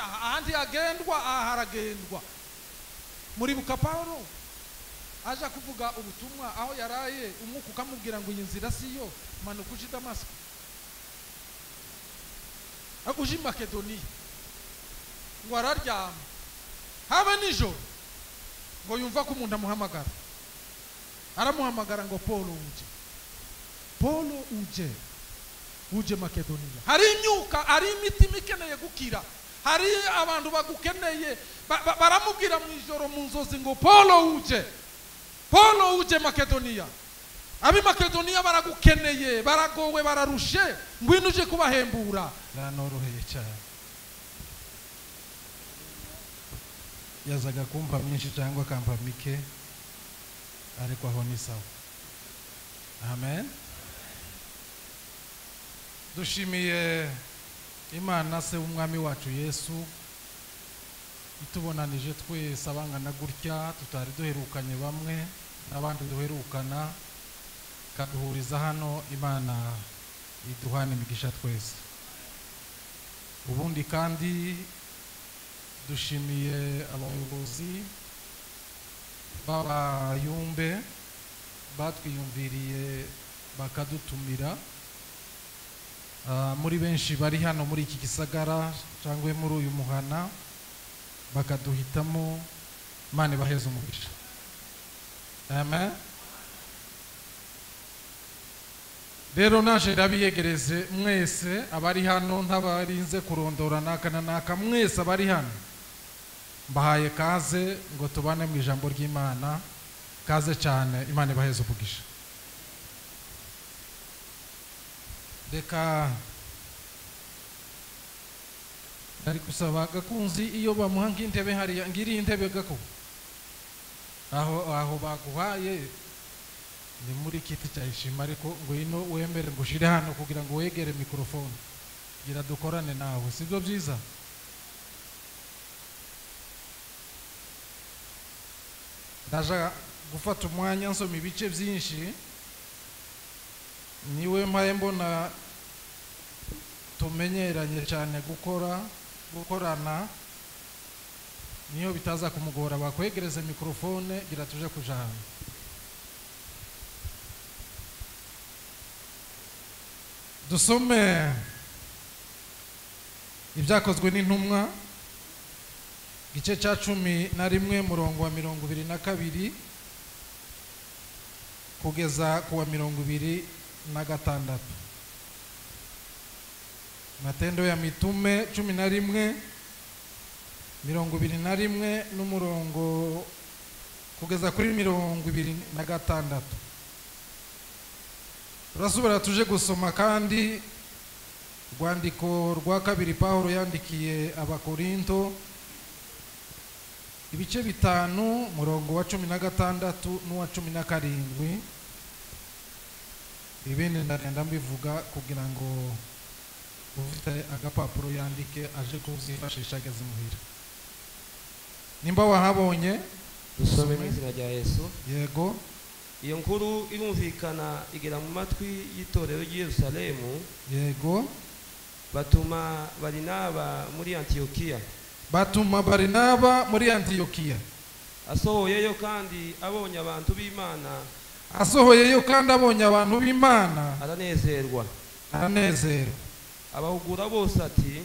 Aca ahandi hagendwa, aha haragendwa. Muribuka Pawulo aja kuvuga ubutumwa aho yaraye, umwuka ukamubwira ngo iyi nzira siyo, manuka uje i Damasiko, uje i Makedoniya. Ngo araryama habe nijoro, ngo yumva ko umuntu amuhamagara, aramuhamagara ngo Paul uje, Paul uje, uje Makedoniya. Hari imyuka, hari imitima ikeneye gukira, hari abantu bagukeneye. Baramubwira mu ijoro mu nzozi ngo Paul uje, Paul uje Makedoniya. Abi Makedoniya baragukeneye, baragowe, bararushe, ngwino uje kubahembura. Ranoroheye cyane, yazaga kumpa myinshi cyangwa akampa mike, ariko aho ni sawa. Amen. Dushimiye Imana se w'umwami wacu Yesu itubonanije twese abangana gutya, tutari duherukanye bamwe n'abandi duherukana, kaduhuriza hano. Imana iduhane imigisha twese. Ubundi kandi dushimiye abayobozi b'abayumbe batwiyumviriye bakadutumira. Muri benshi bari hano muri iki gisagara cyangwa muri uyu muhana bakaduhitamo, Imana ibaheze umugisha. Amen. Rero naje ndabiyegereze mwese abari hano, ntabarinze kurondora naka na naka, mwese abari hano mbahaye kaze ngo tubane mu ijambo ry'Imana. Kaze cyane, Imana ibaheze umugisha. Reka ari gusaba Gakunzi iyo bamuha nk'intebe hariya, ngiri intebe gako aho baguhaye ni muri kiti cya ishima, ariko ngwino wemere ngushire hano kugira ngo wegere mikrofone gira dukorane nawe, sibyo byiza? Ndaja gufata umwanya nsoma ibice byinshi, niwe mpaye mbona tumenyeranye cyane gukorana, niyo bitaza kumugora bakwegereze mikrofone gira tuje kujana. Dusome ibyakozwe n'intumwa gice cya 11 murongo wa 22 kugeza ku wa 26. Matendo ya Mitume 11 21 n'umurongo kugeza kuri 26. Turasubira tuje gusoma kandi rwandiko rwa kabiri Paulo yandikiye Abakorinto ibice 5 murongo wa 16 n'uwa 17. Ibindi ndagenda mbivuga kugira ngo ufite agapapuro yandike aje kuzifashisha ageze muhira. Nimba wahabonye dusome mu izina rya Yesu. Yego. Iyo nkuru irumvikana igera mu matwi y'itorero ry'i Yerusalemu. Yego. Batuma Barinaba muri Antiokiya. Batuma Barinaba muri Antiokiya. Asohoyeyo kandi abonye abantu b'Imana. Asohoyeyo kandi abonye abantu b'Imana. Aranezerwa. Aranezerwa. Abahugura bose ati.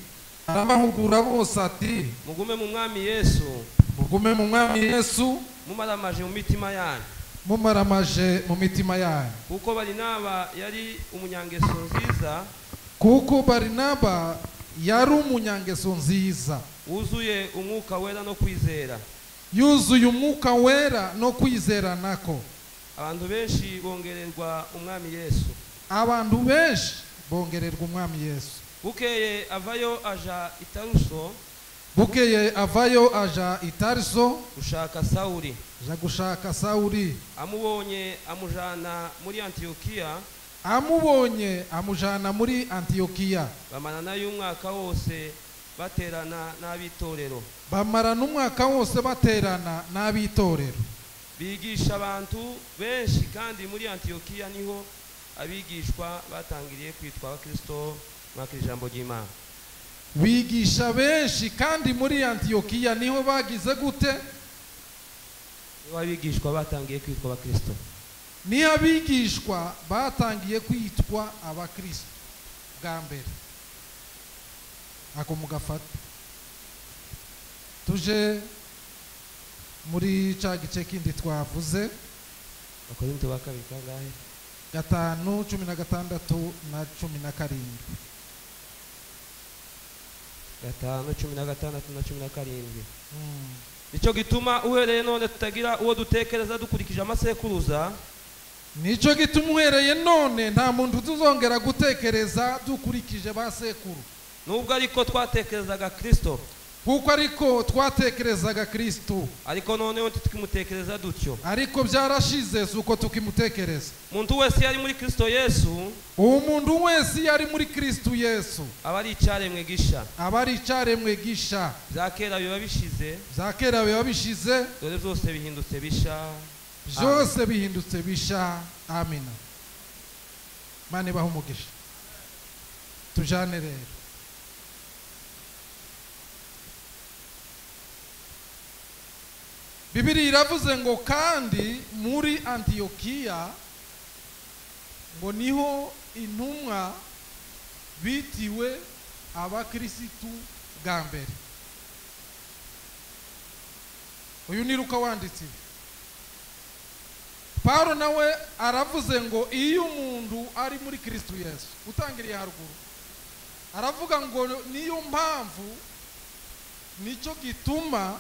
Abahugura bose ati. Mugume mu Mwami Yesu. Mugume mu Mwami Yesu. Mumaramaje mu mitima yanyu. Mumaramaje mu mitima yanyu. Kuko Barinaba yari umunyangeso nziza. Kuko Barinaba yari umunyangeso nziza. Wuzuye umwuka wera no kwizera. Yuzuye umwuka wera no kwizera nako. Abantu benshi bongererwa Umwami Yesu. Abantu benshi bongererwa Umwami Yesu. Bukeye avayo aja i Taruso. Bukeye avayo aja i Tarso gushaka Sauli. Aja gushaka Sauli. Amubonye amujana muri Antiokiya. Amubonye amujana muri Antiokiya. Bamarana y'umwaka wose baterana n'abitorero. Bamarana umwaka wose baterana n'abitorero. Bigisha abantu benshi kandi muri Antiokiya niho abigishwa batangiriye kwitwa Abakristo. Mwakira ijambo ry'Imana. Bigisha benshi, kandi muri Antiyokiya niho bagize gute? Niho abigishwa batangiye kwitwa abakristo. Niho abigishwa batangiye kwitwa abakristo bwa mbere. Ako mugafata. Tuje muri ca gice kindi twavuze, Abakorinto ba kabiri kangahe? 5:16 na 17. 5:16 na 17. Nicyo gituma uhereye none tutagira uwo dutekereza dukurikije amasekuruza. Nicyo gituma uhereye none nta muntu tuzongera gutekereza dukurikije ba sekuru. Nubwo ariko twatekerezaga Kristo, kuko ariko twatekerezaga Kristo, ariko noneho tukimutekereza dutyo. Ariko byarashize si uko tukimutekereza. Umuntu wese yari muri Kristo Yesu, umuntu wese yari muri Kristo Yesu aba ari icyaremwe gisha. Aba ari icyaremwe gisha. Bya kera biba bishize, bya kera biba bishize, dore byose bihindutse bisha. Byose bihindutse bisha. Amina. Mane baho umugisha. Tujane rero. Bibiri iravuze ngo kandi muri Antiyokiya ngo niho intumwa bitiwe abakirisitu bwa mbere. Uyu ni Luka wanditse. Paulo nawe aravuze ngo iyo umuntu ari muri Kristo Yesu, utangiriye haruguru, aravuga ngo niyo mpamvu, nicyo gituma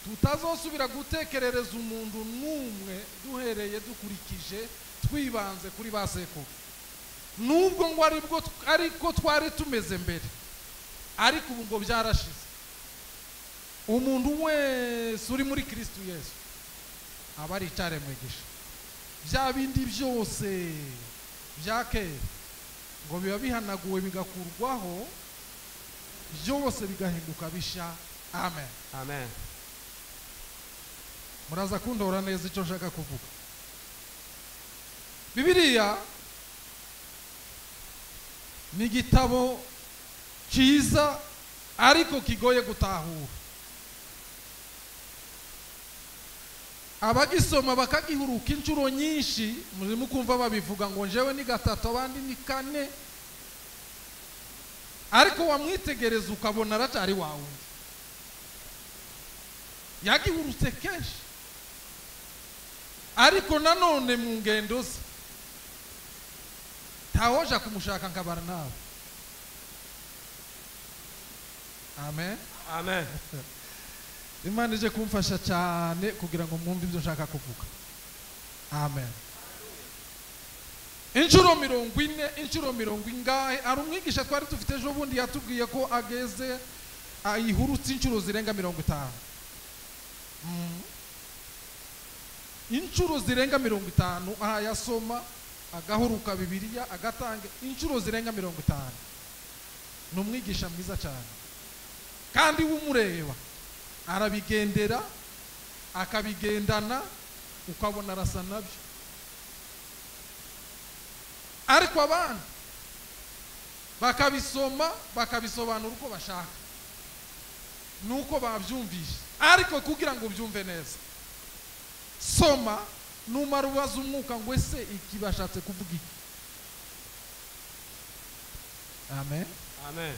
tutazosubira gutekerereza umuntu n'umwe duhereye dukurikije twibanze kuri ba sekuru. Nubwo ngo aribwo ariko twari tumeze mbere, ariko ubu ngo byarashize. Umuntu wese uri muri Kristo Yesu aba ari icyaremwe gisha. Bya bindi byose bya kera ngo biba bihanaguwe bigakurwaho, byose bigahinduka bisha. Amen. Amen. Muraza kundora neza icyo nshaka kuvuga. Bibiliya ni igitabo cyiza ariko kigoye gutahura. Abagisoma bakagihuruka inshuro nyinshi, murimo kumva babivuga ngo njewe ni gatatu abandi ni kane, ariko wamwitegereza ukabona aracyari wawe. Yagihurutse kenshi, ariko nanone mu ngendo ze ntawoja kumushaka nkabara nawe. Amen. Amen. Imana ije kumfasha cyane kugira ngo mwumve ibyo nshaka kuvuga. Amen. Inshuro 40, inshuro 40. Ari umwigisha twari dufite ejo bundi yatubwiye ko ageze ayihurutse inshuro zirenga 50. Inshuro zirenga 50 aha yasoma agahuruka Bibiliya agatanga inshuro zirenga 50. Ni umwigisha mwiza cyane, kandi wumureba arabigendera akabigendana ukabona arasa nabyo. Ariko abandi bakabisoma bakabisobanura uko bashaka nuko babyumvise. Ariko kugira ngo ubyumve neza, soma numara ubaza umwuka ngo ese iki bashatse kuvuga iki. Amen. Amen.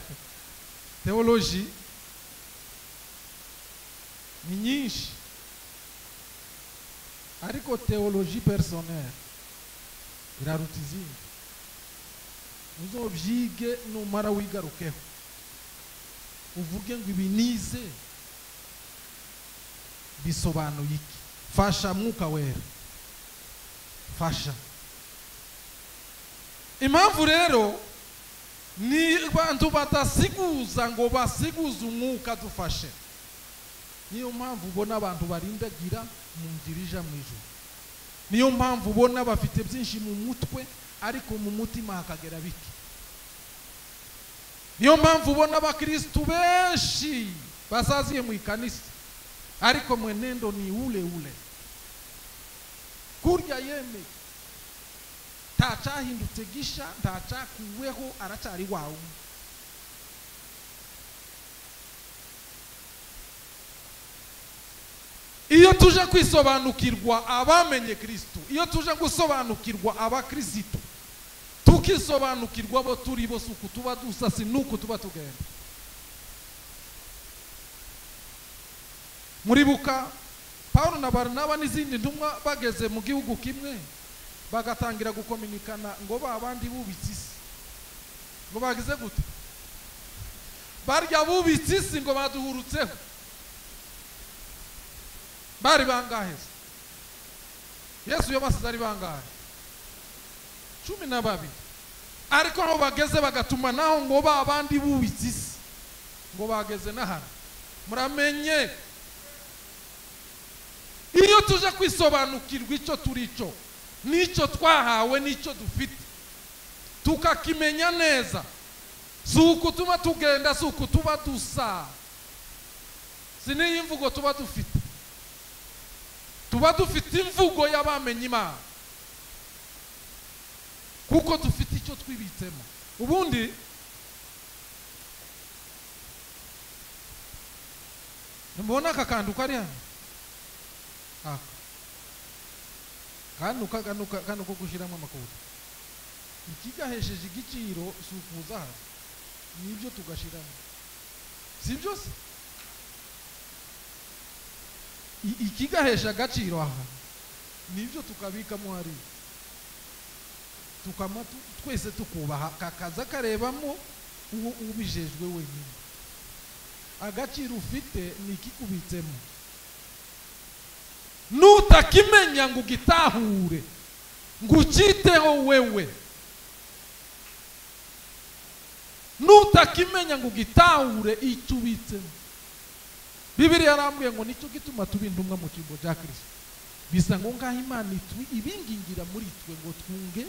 Theology ni nyinshi, ariko theologie personnelle iraruta izindi. Uzobyige numara wigarukeho uvuge ngo ibi nize bisobanuye iki. Fasha mwuka wera, fasha. Impamvu rero ni bantu batasiguza ngo basiguze umwuka dufashe. Niyo mpamvu ubona abantu barindagira mu nzira ija mu ijuru. Niyo mpamvu ubona bafite byinshi mu mutwe ariko mu mutima hakagera bike. Niyo mpamvu ubona abakristu benshi basaziye mu ikanisa ariko mwenendo ni ule ule. Kurya yeme ntacahindutse gisha, ntacakuweho, aracyari wawe. Iyo tuje kwisobanukirwa abamenye Kristo, iyo tuje gusobanukirwa abakristo, tukisobanukirwa bo turi bo, suku tuba dusa si nuko tuba tugenda. Muribuka Paulo na Barnaba n'izindi ntumwa bageze mu gihugu kimwe bagatangira gukominikana ngo ba bandi bubitse isi, ngo bagize gute? Barya bubitse isi ngo baduhurutseho. Bari bangahe? Yesu yabasize ari bangahe? 12. Ariko aho bageze bagatumanaho ngo ba bandi bubitse isi ngo bageze n'ahantu. Muramenye, iyo tuje kwisobanukirwa icyo turi cyo n'icyo twahawe n'icyo dufite, tukakimenya neza, si uku tuba tugenda, si uku tuba dusa, si n'iyi mvugo tuba dufite. Tuba dufite imvugo y'abamenye Imana, kuko dufite icyo twibitsemo. Ubundi nimubona aka kantu kari hano, aka kano ko gushyiramo amakuru, ikigahesheje igiciro si ukuza hano, nibyo tugashiramo, si byo se? Ikigahesha agaciro aha nibyo tukabikamo hariya, tukama twese tukubaha, kakaza karebamo uwo ubijejwe wenyine. Agaciro ufite ni ikikubitsemo. Nutakimenya ngo ugitahure, ngo ukiteho wewe, nutakimenya ngo ugitahure icyo ubitsemo. Bibiliya yarambwiye ngo nicyo gituma tuba intumwa mu cyimbo cya Kristo. Bisa ngo ngaho Imana ibingingira muri twe ngo twunge,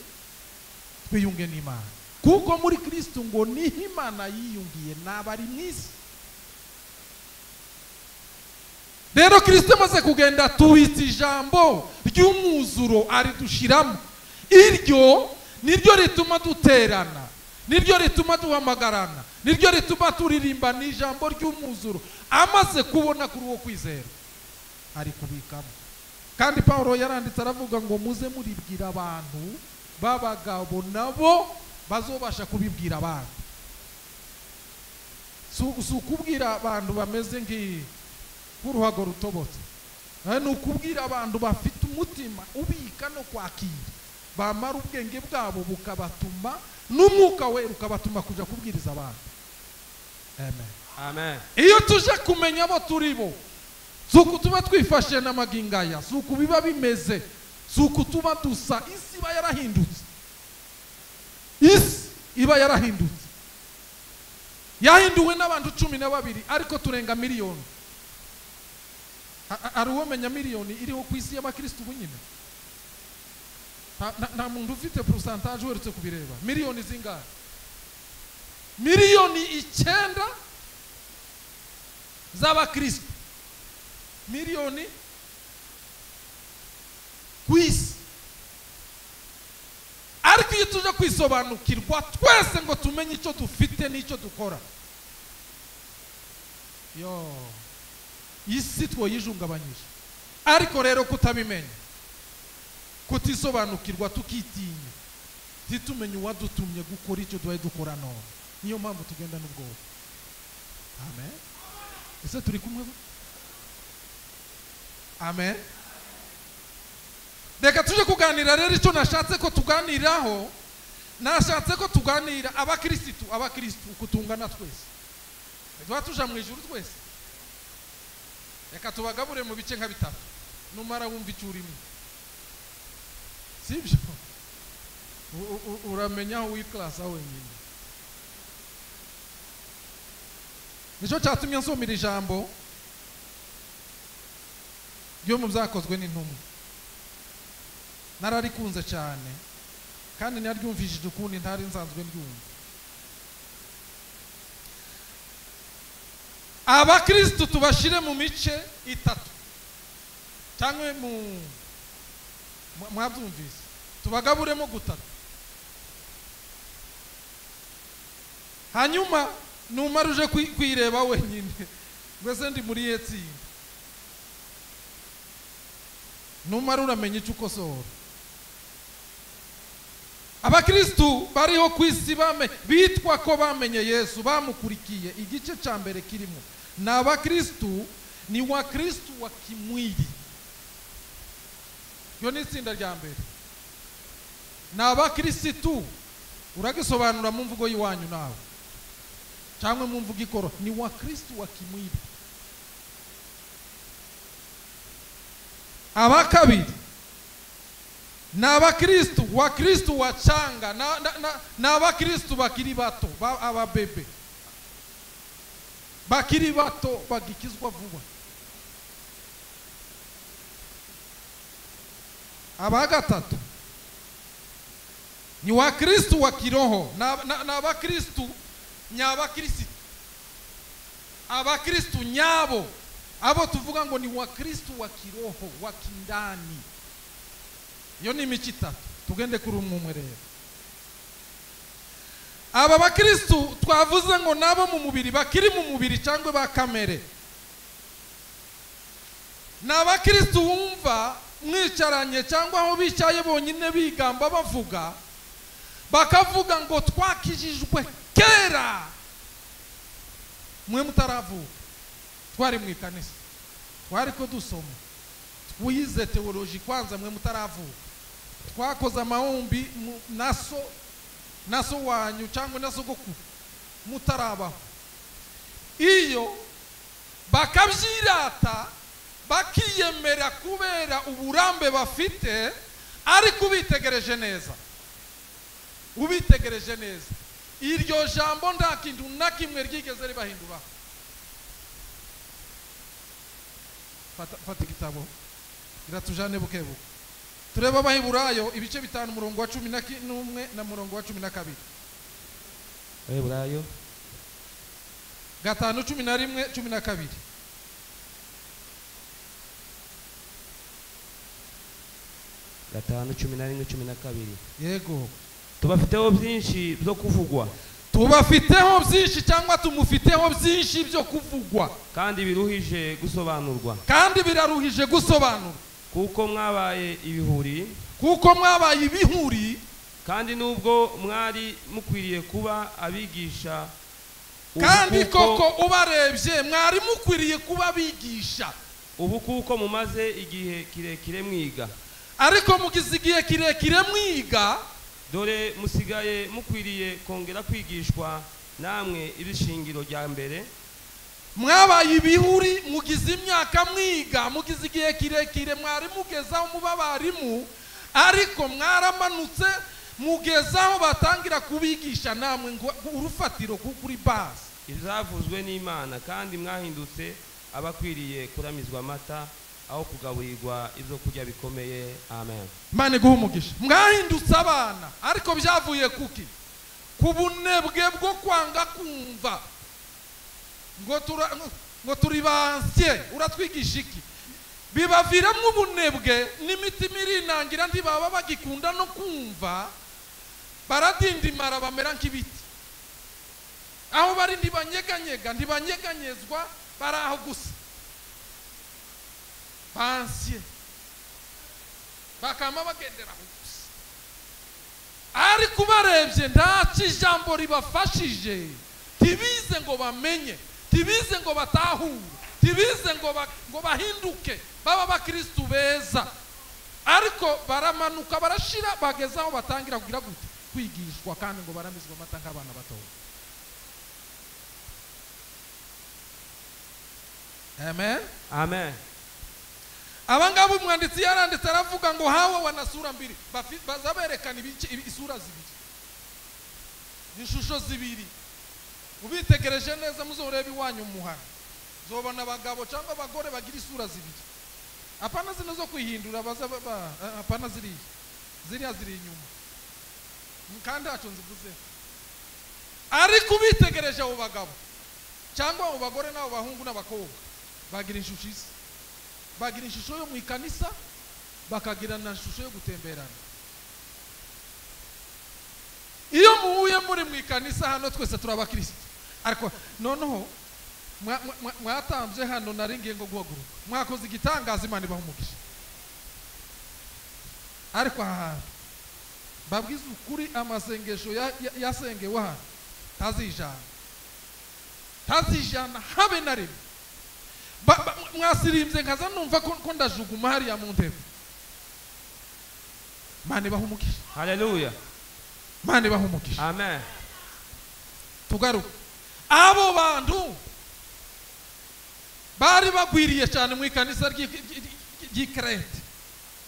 twiyunge n'Imana, kuko muri Kristo ngo niho Imana yiyungiye n'abari mu isi. Rero Kristo amaze kugenda tubitse ijambo ry'umwuzuro aridushiramo. Iryo niryo rituma duterana, niryo rituma duhamagarana, niryo rituma turirimba, ni ijambo ry'umwuzuro amaze kubona kuri uwo kwizera ari kubikamo. Kandi Paulo yaranditse aravuga ngo muze muribwira abantu b'abagabo nabo bazobasha kubibwira abantu. Si ukubwira abantu bameze nk'uruhago rutobotse, ni ukubwira abantu bafite umutima ubika no kwakira, bamara ubwenge bwabo bukabatuma n'umwuka we ukabatuma kuja kubwiriza abantu. Amen. Amen. Iyo tuje kumenya abo turi bo, si uku tuba twifashe n'amagingaya, si uku biba bimeze, si uku tuba dusa. Isi iba yarahindutse, isi iba yarahindutse, yahinduwe n'abantu 12, ariko turenga miliyoni. Hari uwomenya miliyoni iriho ku isi y'abakristo ubu nyine? Nta muntu ufite pourcentage uherutse kubireba. Miliyoni zingahe? Miliyoni 9 z'abakristo, miliyoni ku isi. Ariko iyo tuje kwisobanukirwa twese ngo tumenye icyo dufite n'icyo dukora, yo isi twoyijungabanyije. Ariko rero kutabimenya, kutisobanukirwa, tukitinya, titumenye uwadutumye gukora icyo duhaye dukora none, niyo mpamvu tugenda n'ubwoba. Amen. Ese turi kumwe? Amen. Reka tuje kuganira rero icyo nashatse ko tuganiraho. Nashatse ko tuganira abakristo, abakristo kutungana twese, tuba tuja mu ijuru twese. Reka tubagabure mu bice nka bitatu, numara wumva icyo urimo, sibyo? Uramenya aho wiklasa wenyine. Nicyo cyatumye nsomera ijambo ryo mu byakozwe n'intumwa. Nararikunze cyane kandi naryumvishije ukundi ntari nsanzwe ndyumva. Abakristo tubashire mu mice itatu, cyangwa mu mwabyumvise, tubagaburemo gutatu. Hanyuma numara uje kwireba wenyine, mbese ndi muri yetsinda. Numara uramenya icyo ukosora. Abakristu bariho ku isi bitwa ko bamenye Yesu, bamukurikiye. Igice cya mbere kirimo ni abakristu, ni wakristu wa kimwili. Yo ni itsinda rya mbere, ni abakristu. Uragisobanura mu mvugo y'iwanyu nawe cyangwa mu mvugo ikoro, ni wakristu wa kimwili. Aba kabiri ni abakristu wakristu wacanga, ni abakristu bakiri bato, ababebe bakiri bato bagikizwa vuba. Aba gatatu ni wakristu wa kiroho, ni abakristu nyabakristu, abakristu nyabo, abo tuvuga ngo ni wakristu wa kiroho, wa kindani. Iyo ni imico itatu. Tugende kuri umwe rero. Aba bakristu twavuze ngo nabo mu mubiri, bakiri mu mubiri cyangwa ba kamere, ni abakristu wumva mwicaranye cyangwa aho bicaye bonyine bigamba bavuga, bakavuga ngo twakijijwe kera mwe mutaravuka, twari mu ikanisa, twari ko dusoma, twize teoloji kwanza mwe mutaravuka, twakoze amahombi naso wanyu cyangwa na sogokuru mutarabaho. Iyo bakabyirata bakiyemera kubera uburambe bafite, ariko ubitegereje neza, ubitegereje neza, iryo jambo nta kintu na kimwe ryigeze ribahindura. Fata igitabo iratujane bukebuke, tureba Abaheburayo ibice 5 umurongo wa 11 na murongo wa 12. Abaheburayo 5 11 12. Gatanu 11 12. Yego. Tubafiteho byinshi byo kuvugwa. Tubafiteho byinshi cyangwa tumufiteho byinshi byo kuvugwa, kandi biruhije gusobanurwa. Kandi biraruhije gusobanurwa. Kuko mwabaye ibihuri, kuko mwabaye ibihuri, kandi nubwo mwari mukwiriye kuba abigisha, kandi koko ubarebye mwari mukwiriye kuba abigisha, ubu kuko mumaze igihe kirekire mwiga, ariko mugize igihe kirekire mwiga, dore musigaye mukwiriye kongera kwigishwa namwe ibishingiro rya mbere. Mwabaye ibihuri, mugize imyaka mwiga, mugize igihe kirekire mwari mugezaho muba abarimu, ariko mwaramanutse mugezaho batangira kubigisha namwe ngo urufatiro kuri base ibyavuzwe n'Imana, kandi mwahindutse abakwiriye kuramizwa amata aho kugaburirwa ibyo kurya bikomeye. Amen. Imana iguhe umugisha. Mwahindutse abana, ariko byavuye kuki? Ku bunebwe bwo kwanga kumva ngo turi bansiye, uratwigisha iki? Bibaviramo ubunebwe n'imitima irinangira, ntibaba bagikunda no kumva, baradindimara bamera nk'ibiti. Aho bari ntibanyeganyega, ntibanyeganyezwa, bari aho gusa bansiye, bakama bagendera aho gusa. Ariko ubarebye nta ijambo ribafashije, tibize ngo bamenye, tibize ngo batahure, tibize ngo bahinduke baba abakristu beza, ariko baramanuka barashira, bageza aho batangira kugira gute? Kwigishwa, kandi ngo baramizwa amata nk'abana bato. Amen. Amen. Abangabo umwanditsi yaranditse aravuga ngo hawa wana sura mbili, bazaberekana isura zibiri, ishusho zibiri. Ubitegereje neza muzorebe iwanyu muhana, zobona abagabo cyangwa abagore bagira isura zibiri. Apana zino zo kwihindura, baza apana ziriya ziri inyuma, kandi haco nzivuze. Ariko ubitegereje abo bagabo cyangwa abo bagore n'abo bahungu n'abakobwa bagira ishusho isa, bagira ishusho yo mu ikanisa, bakagira na ishusho yo gutemberana. Iyo muhuye muri mu ikanisa hano twese turi abakristo, ariko noneho mwatambye hano nari ngiye ngo guhaguruka, mwakoze igitangaza, Imana ibaha umugisha. Ariko aha hantu babwiza ukuri, amasengesho yasengewe hano tazijana, tazijana habe na rimwe. Mwasirimbye nkaza numva ko ndajuguma hariya mu ntebe. Mane ibahe umugisha. Haleluya. Mane ibahe umugisha. Amen. Tugaruke. Abo bantu bari bagwiriye cyane mu ikanisa ry'i Krete.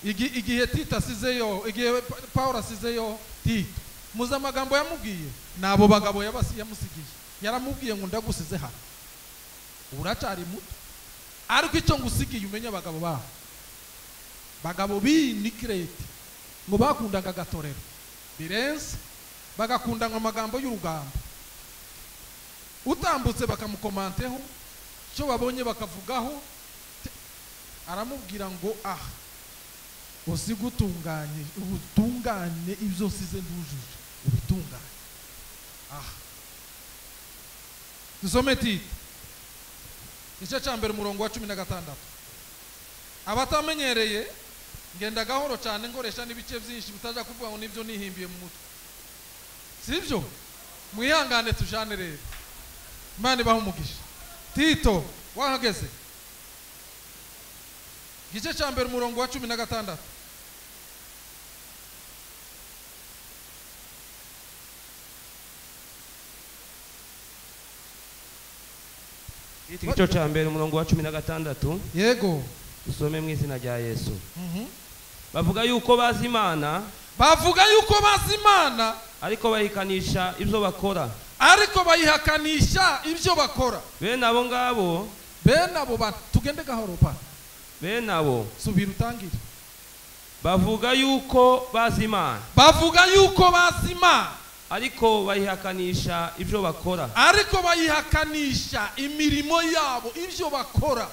Igihe Tito asizeyo, igihe Paulo asizeyo Tito, muzi amagambo yamubwiye? Nabo bagabo yamusigiye. Yaramubwiye ngo ndagusize hano, uracari muto, ariko icyo ngusigiye umenye abagabo baho. Bagabo b'i Krete ngo bakundaga agatorero birenze, bagakunda amagambo y'urugambo. Utambutse bakamukomanteho, icyo babonye bakavugaho. Aramubwira ngo aha usigutunganye, ubutungane ibyo nsize ndujuje, ubitunganye. Aha dusome Tito igice cya mbere umurongo wa 16. Abatamenyereye ngenda gahoro cyane, nkoresha n'ibice byinshi bitaja kuvuga ngo nibyo nihimbiye mu mutwe, sibyo? Mwihangane tujane rero. Imana ibahe umugisha. Tito wahageze, igice cya mbere umurongo wa 16. Igice cya mbere umurongo wa 16. Yego. Usome mu izina rya Yesu. Bavuga yuko bazi Imana, bavuga yuko bazi Imana, ariko bayikanisha ibyo bakora, ariko bayihakanisha ibyo bakora. Bene abo ngabo, bene abo bantu, tugende gahoro pa. Bene abo, subira utangire. Bavuga yuko bazi Imana, bavuga yuko bazi Imana, ariko bayihakanisha ibyo bakora, ariko bayihakanisha imirimo yabo, ibyo bakora.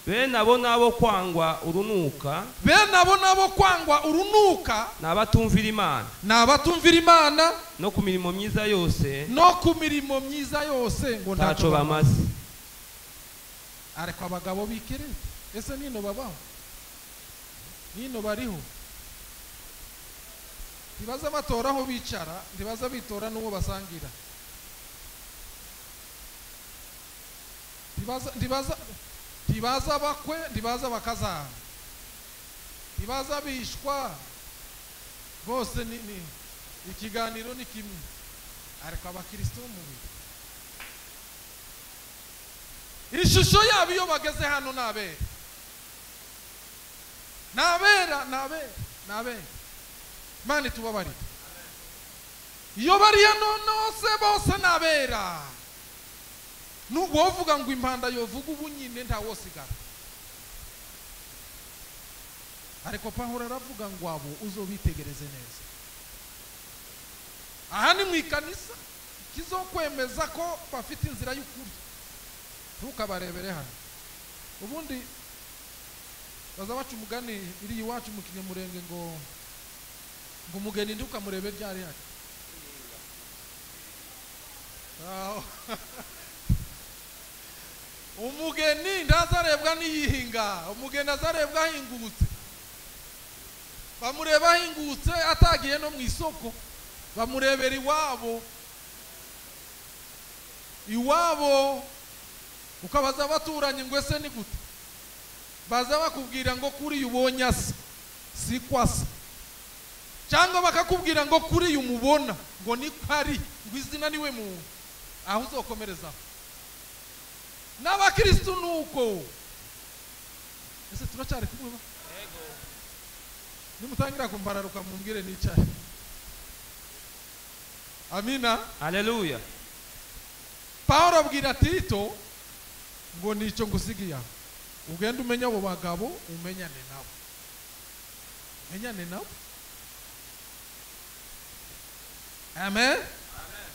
Bene abo nabo kwangwa urunuka, bene abo nabo kwangwa urunuka, nabatumvira Imana, nabatumvira Imana, no ku mirimo myiza yose, no ku mirimo myiza yose ngo ntaco bamaze. Ariko abagabo b'Ikirete ese nino babaho? Nino bariho? Ntibaza batora aho bicara, ntibaza bitora n'uwo basangira. Ntibaza bakwe, ntibaza bakazana, ntibaza bishwa, bose ni ikiganiro ni kimwe. Ariko abakristo b'umubiri ishusho yabo iyo bageze hano nabera, nabera, nabera, nabera. Imana itubabarire. Iyo bari hano nose bose nabera. Wovuga ngo impanda yovuga ubu nyine ntawosigara. Ariko Pawulo aravuga ngo abo uzobitegereze neza. Aha ni mu ikanisa kizokwemeza ko bafite inzira y'ukuri, ntukabarebere hano. Ubundi baza baca umugani iri iwacu mu Kinyamurenge ngo umugeni ntukamurebe ryari hari. Umugeni ntazarebwa n'iyihinga, umugeni azarebwa ahingutse. Bamureba ahingutse atagiye no mu isoko, bamurebera iwabo. Iwabo ukabaza abaturanyi ngo ese ni gute? Baza bakubwira ngo kuri ubonye asa si kwasa, cyangwa bakakubwira ngo kuri umubona ngo ni kwari, ngo izina niwe muntu. Aho uzokomereza n'abakristo nuko. Ese turacyari kumwe ba? Yego. Nimutangira kumbararuka mumbwire nicare. Amina. Haleluya. Paulo abwira Tito ngo nico ngusigiya, ugende umenye abo bagabo, umenyane nabo, umenyane nabo. Amen. Amen.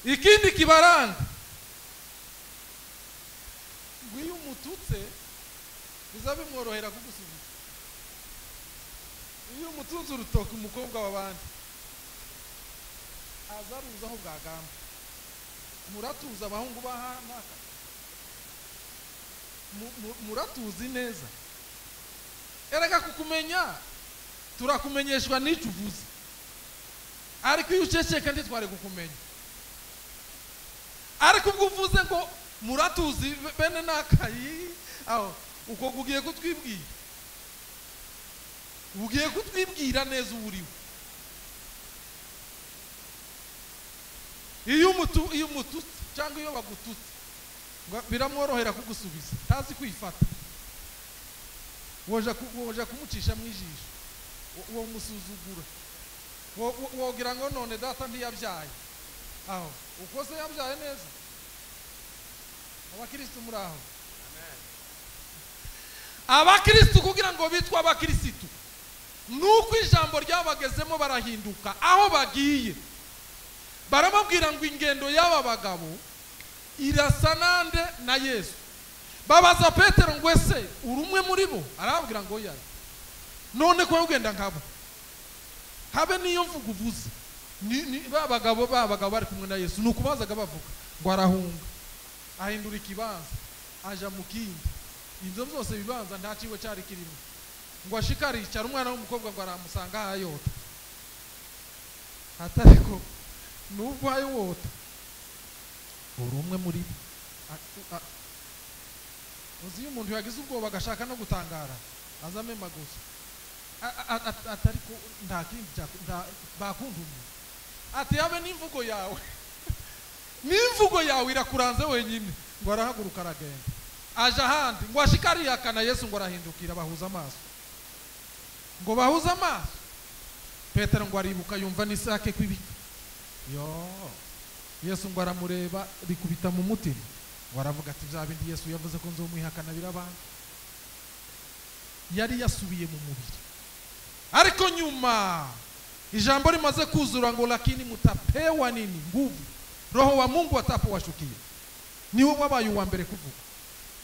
Ikindi kibaranga, ngo iyo umututse biza bimworohera kugusubiza. Iyo umutunze urutoki umukobwa w'abandi azaruza aho bwagamba. Muratuza abahungu bahanaka, muratuzi neza. Erega kukumenya Turakumenyeshwa n'icyo uvuze, ariko iyo uceceka ntitwari kukumenya. Ariko ubwo uvuze ngo muratuzi bene nakayi, aho uko ugiye kutwibwira, ugiye kutwibwira neza uwo uriwe. Iyo umututse cyangwa iyo bagututse biramworohera kugusubiza, tazi kwifata. Woja kumucisha mu ijisho, wo musuzugura, wogira ngo none data ntiyabyaye. Aho uko se yabyaye neza. Abakristo muri aho, abakristo kugira ngo bitwa abakristo nuko ijambo ryabagezemo barahinduka. Aho bagiye baramubwira ngo ingendo y'aba bagabo irasa nande na Yesu. Babaza Petero ngo ese uri umwe muri bo? Arababwira ngo oya. None ko ugenda nkabo, habe niyo mvugo uvuze. Ni babagabo bari kumwe na Yesu, nuko bazaga bavuga ngo arahunga, ahindura ikibanza aja mu kindi. Ibyo byose bibanza nta ciwe cyari kirimo. Ngo ashikari icara umwana w'umukobwa ngo aramusanga ayota, atariko nubwo ayota uri umwe muri bo. Uzi iyo umuntu yagize ubwoba agashaka no gutangara azamema gusa, atariko nta kindi bakundumye. Ati habe n'imvugo yawe, n'imvugo yawe irakuranze wenyine. Ngo arahaguruka aragenda aja ahandi. Ngo ashikari yakana Yesu, ngo arahindukira bahuza amaso. Ngo bahuza amaso, Petero ngo aribuka yumva n'isake kwibika. Yo Yesu ngo aramureba rikubita mu mutima, ngo aravuga ati bya bindi Yesu yavuze ko nzomwihakana birabana. Yari yasubiye mu mubiri. Ariko nyuma ijambo rimaze kuzura ngo lakini mutapewa nini? Nguvu. Roho wa Mungu atapowashukia. Niwe wabaye uwa mbere kuvuga.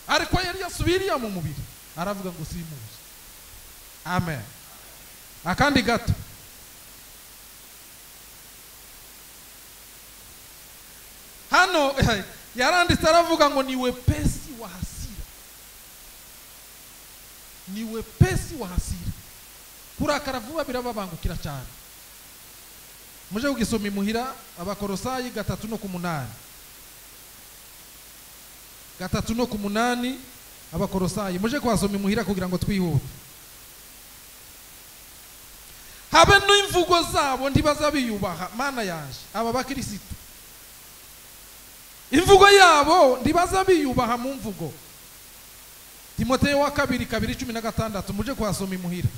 Ariko yari yasubiriye mu mubiri, aravuga ngo simuzi. Amen. Akandi gato, hano yaranditse aravuga ngo ni wepesi wa hasira, ni wepesi wa hasira. Kurakara vuba birababangukira cyane. Muje kugisoma imuhira, Abakorosayi 3:8. 3:8 Abakorosayi. Muje kwasoma imuhira kugira ngo twihute. Habe n'imvugo zabo ntibazabiyubaha. Mana yanje, aba bakristo imvugo yabo ntibazabiyubaha mu mvugo. Timoteyo wa 2:16 muje kwasoma imuhira.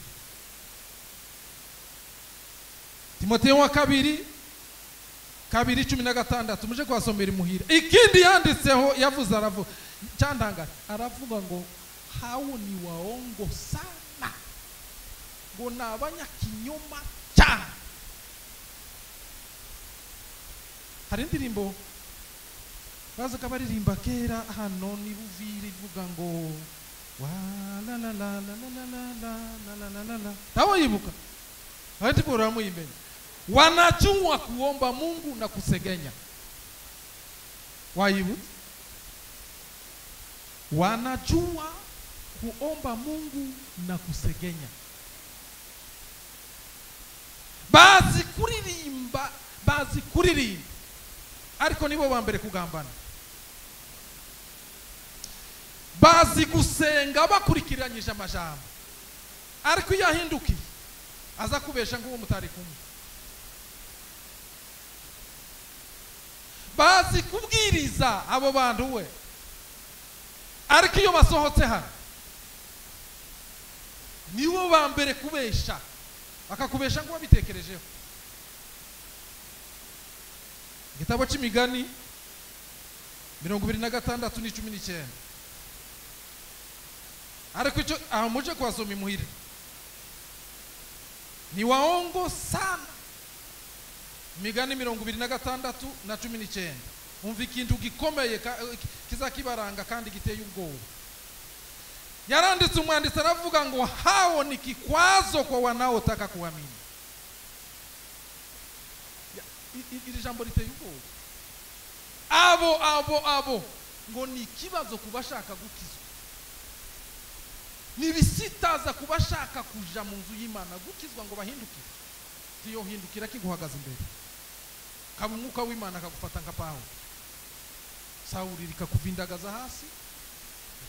Timoteyo wa 2:16 muje kwasomera imuhira. Ikindi yanditseho yavuze, aravuga cyandanga, aravuga ngo hao ni waongo sana, ngo ni abanyakinyoma cyane. Hari indirimbo bazaga baririmba kera hano ni Buvira ivuga ngo wa la la la la la la la la la la. Tawo yibuka hati bora muyimenye. Wanajua kuomba Mungu na kusegenya. Wayibu? Wanajua kuomba Mungu na kusegenya. Bazi kuririmba, bazi kuririmba. Ariko nibo ba mbere kugambana. Bazi gusenga bakurikiranyije amajambo. Ariko iyo ahindukiye aza kubesha ngo mutari kumwe. Bazi kubwiriza abo bantu we, ariko iyo basohotse hano nibo ba mbere kubesha, bakakubesha ngo babitekerejeho. Igitabo cy'Imigani 26:19. Ariko icyo aho muje kwasoma imuhire, ni waongo sana. Imigani 26:19. Umva ikintu gikomeye kizakibaranga kandi giteye ubwoba. Yaranditse umwanditsi aravuga ngo hao ni kikwazo kwa wanaotaka kuamini. Iri jambo riteye ubwoba. Abo abo abo ngo ni ikibazo kubashaka gukizwa. Nibisitaza kubashaka kuja mu nzu y'Imana gukizwa ngo bahindukire. Tiyo hindukira kiguhagaze imbere. Kaba umwuka w'Imana akagufata nka Pawulo. Sawuli rikakuvindagaza hasi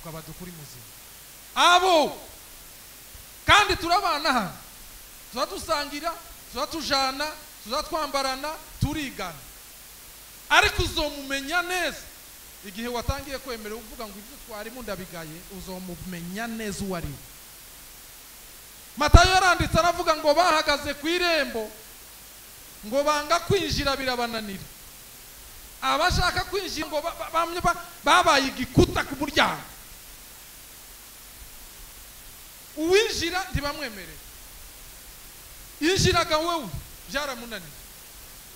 ukabadukuri muzima. Abo kandi turabana hano, tuzadusangira, tuzatujana, tuzatwambarana, turigana. Ariko uzomumenya neza igihe watangiye kwemera uvuga ngo ibyo twarimo ndabigaye, uzomumenya neza uwo ari we. Matayo yaranditse aravuga ngo bahagaze ku irembo ngo banga kwinjira birabananira. Abashaka kwinjira ngo bamwe babaye igikuta ku muryango, uwinjira ntibamwemerere. Injiraga wewe byaramunaniye.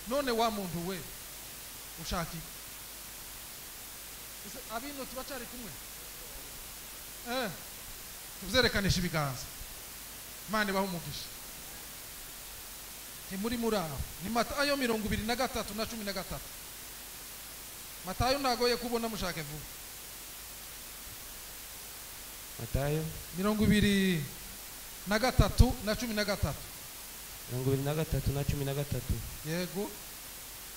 None wa muntu we ushaka iki? Abino tubacari kumwe tuzerekanisha ibiganza. Imana ibahe umugisha. Ntimuri muri aho. Ni Matayo 23 na 13. Matayo ntagoye kubona, mushake vuba. Matayo 23 na 13. 23 na 13. Yego.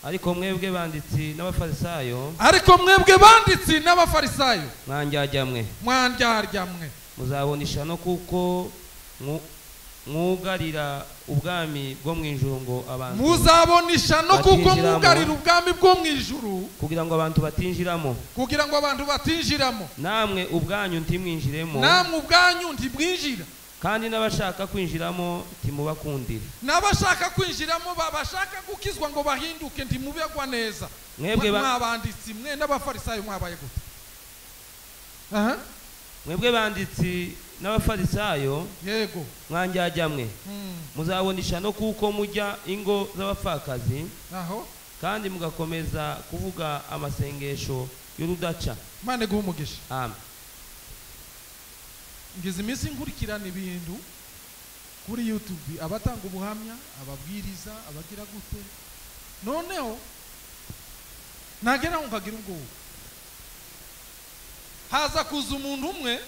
Ariko mwebwe banditsi n'abafarisayo, ariko mwebwe banditsi n'abafarisayo, mwandyarya mwe, mwandyarya mwe, muzabona ishano kuko mwugarira ubwami bwo mu ijuru ngo abantu, muzabona ishano kuko mwugarira ubwami bwo mu ijuru kugira ngo abantu batinjiramo, kugira ngo abantu batinjiramo. Namwe ubwanyu ntimwinjiremo, namwe ubwanyu ntimwinjira, kandi n'abashaka kwinjiramo ntimubakundire. N'abashaka kwinjiramo babashaka gukizwa ngo bahinduke ntimubegwa neza. Mwebwe mwabanditsi mwe n'abafarisayo mwabaye gute? Aha, mwebwe banditsi n'abafarisayo, yego, mwandyarya mwe, muzabona ishano kuko mujya ingo z'abapfakazi, aho kandi mugakomeza kuvuga amasengesho y'urudaca. Imana iguhe umugisha. Amen. Ngize iminsi nkurikirana ibintu kuri YouTube, abatanga ubuhamya, ababwiriza, abagira gute. Noneho nagera nkagira ubwoba. Haza kuza umuntu umwe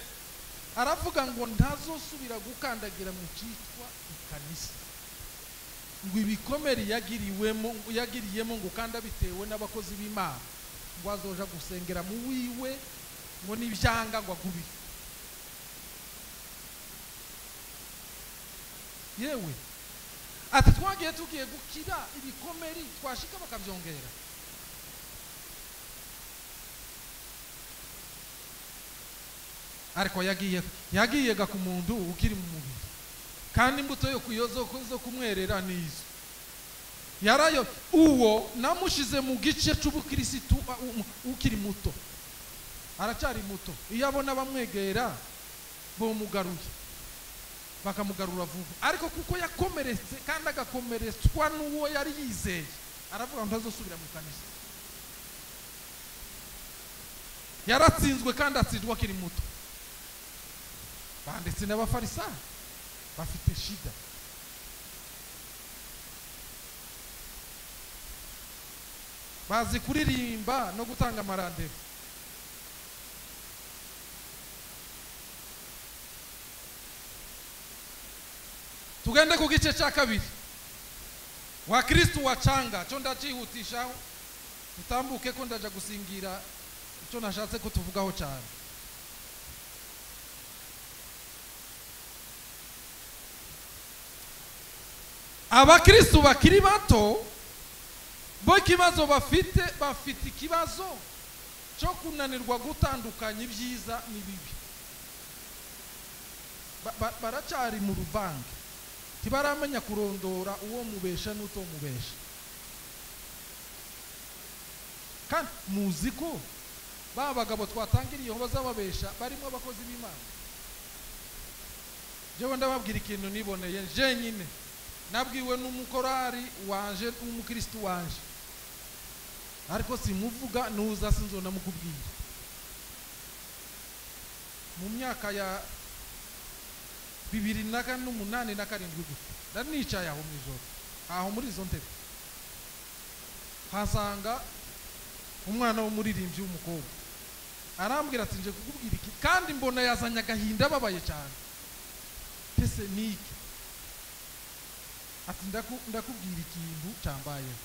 aravuga ngo ntazosubira gukandagira mu cyitwa ikanisa, ngo ibikomere yagiriyemo ngo kandi abitewe n'abakozi b'Imana, ngo azoja gusengera mu wiwe ngo nibyanga ngo agubire. Yewe ati twagiye tugiye gukira ibikomeri twashika bakabyongera. Ariko yagiyega ku muntu ukiri mu mubiri, kandi imbuto yo kuyozo zo kumwerera nizo yarayo. Uwo namushize mu gice c'ubukirisitu ukiri muto, aracyari muto. Iyo abona bamwegera bomugaruye, bakamugarura vuba. Ariko kuko yakomeretse kandi agakomeretswa n'uwo yari yizeye, aravuga ngo ntazosubira mu kanisa. Yaratsinzwe kandi atsindwa akiri muto. Banditsi n'abafarisayo bafite shida. Bazi kuririmba no gutanga amarandevu. Tugende ku gice cya kabiri. Wakristu wachanga, cyo ndacihutishaho tutambuke ko ndaja gusingira icyo nashatse ko tuvugaho cyane. Abakristu bakiri bato bo ikibazo bafite, bafite ikibazo cyo kunanirwa gutandukanya ibyiza n'ibibi. Baracyari mu ruvange, ntibaramenya kurondora uwo mubesha n'utomubesha. Kandi muzi ko ba bagabo twatangiriyeho bazababesha barimo abakozi b'Imana. Jewe ndababwira ikintu niboneye jenyine, nabwiwe n'umukorari wanje, umukristu wanje, ariko simuvuga nuza sinzona mukubwira. Mu myaka ya 2008 na 7 gutya, nari nicaye aho mw'ijoro, aho muri izo ntebe, hasanga umwana w'umuririmbyi w'umukobwa, arambwira ati nje kukubwira iki, kandi mbona yazanye agahinda ababaye cyane. Tese niki? Ati ndakubwira ikintu cyambayeho.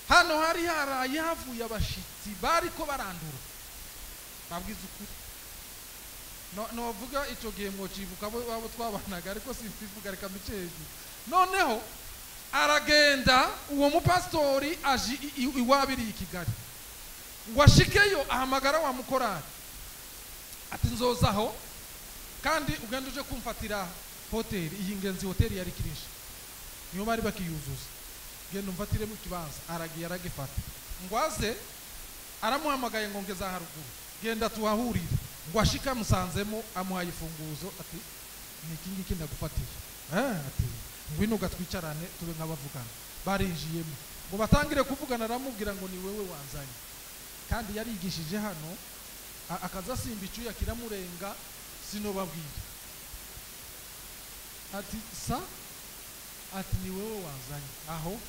Hano hari haraye havuye abashitsi bariko barandura. Babwiza ukuri. No vuga ico gihe mwocibuka abo twabanaga, ariko simbivuga reka mbice hejuru. Noneho aragenda uwo mupastori aje iwabiri i Kigali. Ngo ashikeyo ahamagara wa mukorari ati nzozaho kandi ugenda uje kumfatira hoteli, iyi ngenzi hoteli yari kirisha niyo bari bakiyuzuza, genda umfatire mu kibanza. Aragiye aragifata, ngo aze aramuhamagaye ngo ngeza haruguru, genda tuhahurire. Ngo ashika musanzemo amuhaye ifunguzo ati niki ngiki ndagufatiye, ati ngwino gatwicarane tube nk'abavugana. Barinjiyemo ngo batangire kuvugana, aramubwira ngo ni wewe wanzanye. Kandi yarigishije hano akaza simba icyuya kiramurenga sinobabwira. Ati sa, ati ni wewe wanzanye, aho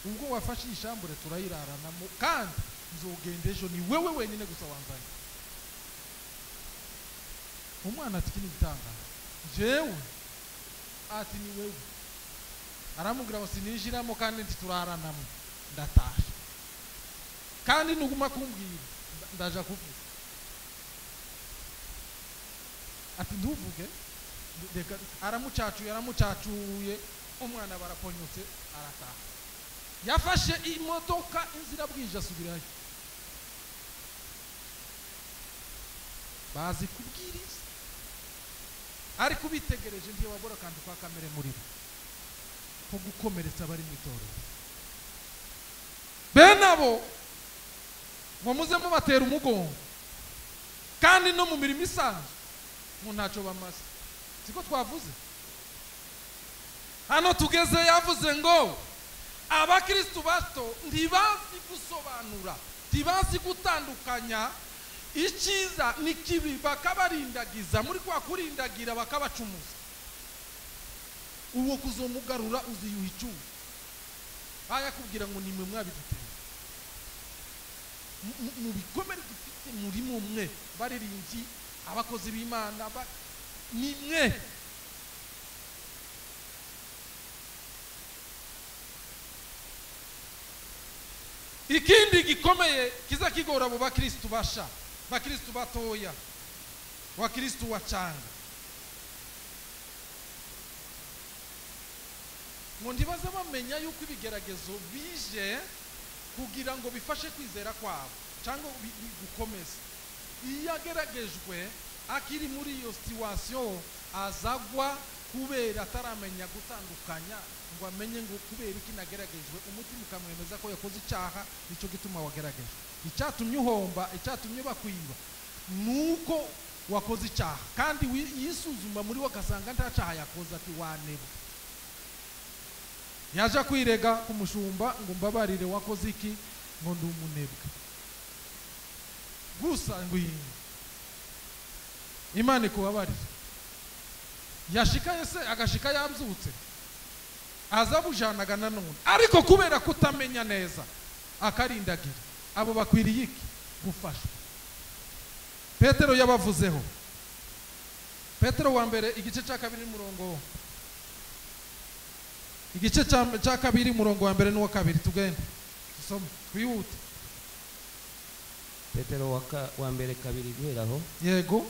ubwo wafashe ishambure turayiraranamo, kandi nzogenda ejo, ni wewe wenyine gusa wanzanye. Umwana ati kini gitanga jewe, ati ni wewe. Aramubwira ngo sininjiramo kandi ntituraranamo, ndatashe, kandi nuguma kumbwira ndaja kuvuga. Ati ntuvuge. Aramucacuye, umwana baraponyotse arataha. Yafashe imodoka inzira bwije asubirayo. Bazi kubwiriza ariko bitegereje ntibabura kandi kwa kamere muri bo ko gukomeretsa bari mu itorero. Bene abo ngo muze mubatera umugongo, kandi no mu mirimo isanzwe mu ntacyo bamaze. Siko twavuze hano tugeze, yavuze ngo abakristu bato ntibazi gusobanura, ntibazi gutandukanya icyiza n'ikibi, bakabarindagiza muri kwa kurindagira bakabacumuza. Uwo kuzomugarura uziyuha icyuho, ayakubwira ngo nimwe mwabiduteye mu bikomere dufite muri mwe baririmbyi, abakozi b'Imana ni mwe. Ikindi gikomeye kiza kigora abo bakristu basha, bakristu batoya, bakristu wacanga, ngo ntibaze bamenya yuko ibigeragezo bije kugira ngo bifashe kwizera kwabo cyangwa gukomeza. Iyo ageragejwe akiri muri iyo situation azagwa kubera ataramenya gutandukanya, ngo amenye ngo kubera iki nageragejwe. Umutima ukamwemeza ko yakoze icyaha, nicyo gituma wageragejwe. Icyatumye uhomba, icyatumye bakwiba nuko wakoze icyaha, kandi yisuzuma muri we agasanga nta cyaha yakoze, ati wanebwe. Yaje kwirega ku mushumba ngo mbabarire wakoze iki, ngo ndi umunebwe gusa, ngo Imana ikubabarire. Yashika yese agashika yabyutse azabujanaga nanone, ariko kubera kutamenya neza akarindagira. Abo bakwiriye iki? Gufashwa. Petero yabavuzeho. Petero wa mbere igice cya kabiri murongo, igice cya kabiri murongo wa mbere n'uwa kabiri, tugende dusome twihute. Petero wa mbere kabiri guheraho. Yego.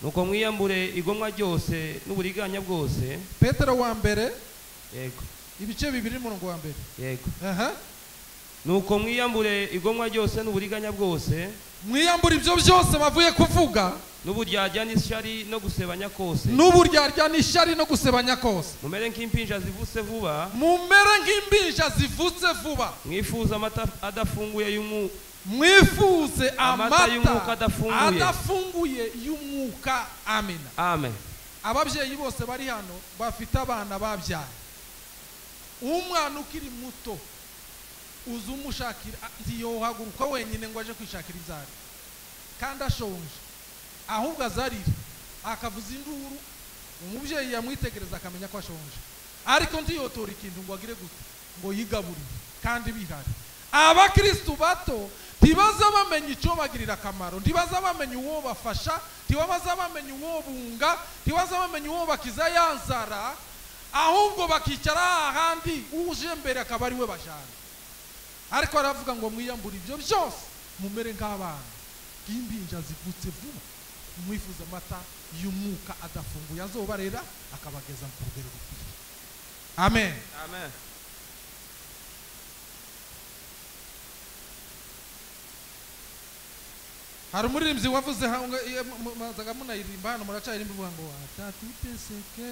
Nuko mwiyambure igomwa ryose n'uburiganya bwose. Petero wa mbere, yego, ibice bibiri murongo wa mbere. Yego. Nuko mwiyambure igomwa ryose n'uburiganya bwose. Mwiyambure ibyo byose bavuye kuvuga, n'uburyarya n'ishyari no gusebanya kose. N'uburyarya n'ishyari no gusebanya kose. Mumere nk'impinja zivutse vuba. Mumere nk'impinja zivutse vuba. Mwifuza amata adafunguye y'umwuka. Mwifuze amata adafunguye y'umwuka. Amina. Amen. Ababyeyi bose bari hano bafite abana babyaye. Umwana ukiri muto uzumushakira, ntiyohaguruka wenyine ngo aje kwishakira inzara kandi ashonje, ahubwo azarira akavuza induru, umubyeyi yamwitegereza akamenya ko ashonje, ariko ntiyotora ikintu ngo agire gute ngo yigaburire, kandi bihari. Abakristu bato Ntibaza bamenya icyo bagirira akamaro, ntibaza bamenya uwo bafasha, ntibaza bamenya uwo bunga, ntibaza bamenya uwo bakiza ya nzara, ahubwo bakicara ahandi uje mbere akaba ari we bajana. Ariko aravuga ngo mwiyambure ibyo byose mumere nk'abana b'impinja zivutse vuba, mwifuza amata y'umwuka adafunguye azobarera akabageza ku rugero rukwiye. Amen. Amen. Hari umuririmbyi wavuze mazaga munayiririmba hano, muracayirimba ivuga ngo atatuteseke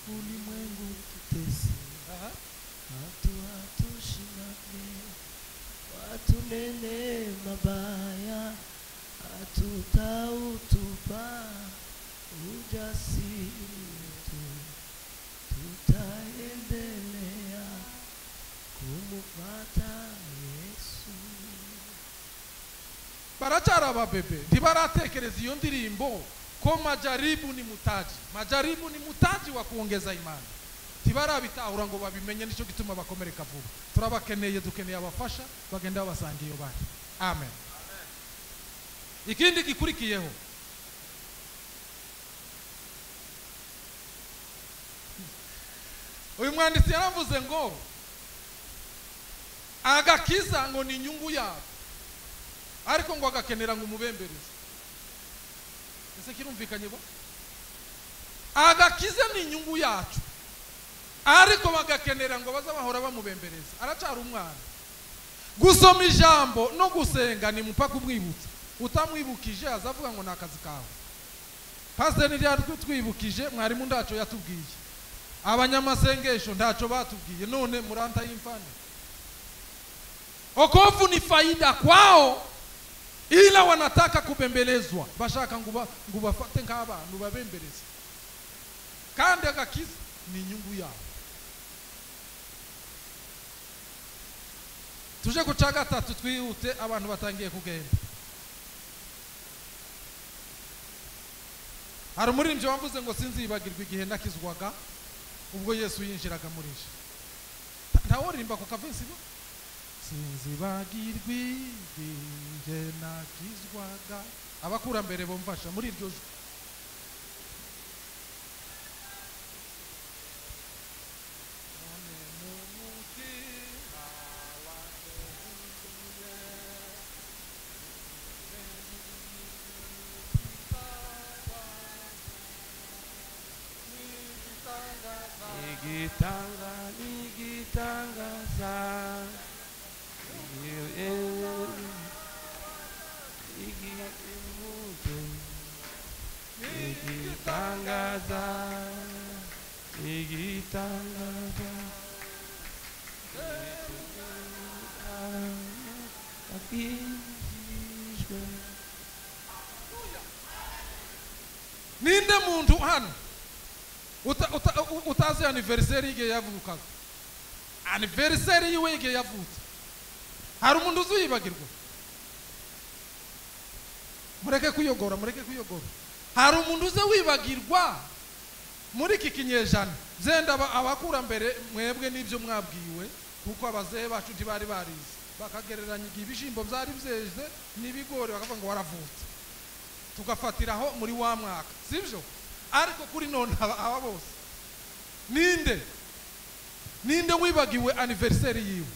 ulimwengu tutese, watu watushindane, watunene mabaya, hatutautupa ujasiri wetu, tutaendelea kumfuata Yesu. Baracyari ababebe, ntibaratekereza iyo ndirimbo ko majaribu ni mutaji, majaribu ni mutaji wa kuongeza imani. Ntibarabitahura ngo babimenye, nicyo gituma bakomereka vuba. Turabakeneye, dukeneye abafasha bagenda babasanga iyo bari. Amen. Ikindi gikurikiyeho, uyu mwanditsi yaravuze ngo agakiza ngo ni inyungu yabo, ariko ngo agakenera ngo umubembereze. Ese kirumvikanye bo? Agakiza ni inyungu yacu, ariko bagakenera ngo bazabahora bamubembereza. Aracyari umwana. Gusoma ijambo no gusenga ni mupaka umwibutsa. Utamwibukije azavuga ngo ni akazi kawe. Pasiteri ntiyatwibukije, mwarimu ntacyo yatubwiye, abanyamasengesho ntacyo batubwiye, none muranta y'imfane. Okovu ni faida kwao, ila wanataka kubembelezwa, bashaka ngo bafate nk'abantu babembereze. Kandi agakiza ni inyungu yabo. Tuje ku cya gatatu twihute, abantu batangiye kugenda. Hari umuririmbyi wavuze ngo sinzibagirwa igihe nakizwaga ubwo Yesu yinjiraga muri nje. Ntawuririmba ku kavensi bo? Sinzibagirwa igihe nakizwaga. Abakurambere bomfasha muri iryo jwi. Igitanga n'igitangaza, igitangaza, igitangaza, Ninde muntu hano utazi anniversaire y'igihe yavukaga? Anniversaire yiwe y'igihe yavutse, hari umuntu uzuyibagirwa? Mureke kuyogora, mureke kuyogora. Hari umuntu uze wibagirwa muri iki kinyejana? Zenda abakurambere mwebwe n'ibyo mwabwiwe, kuko abazehe bacu ntibari barize, bakagereranya igihe ibishimbo byari byeze n'ibigori bakavuga ngo waravutse, tugafatiraho muri wa mwaka, sibyo? Ariko kuri none aba bose ninde ninde wibagiwe anniversaire yiwe?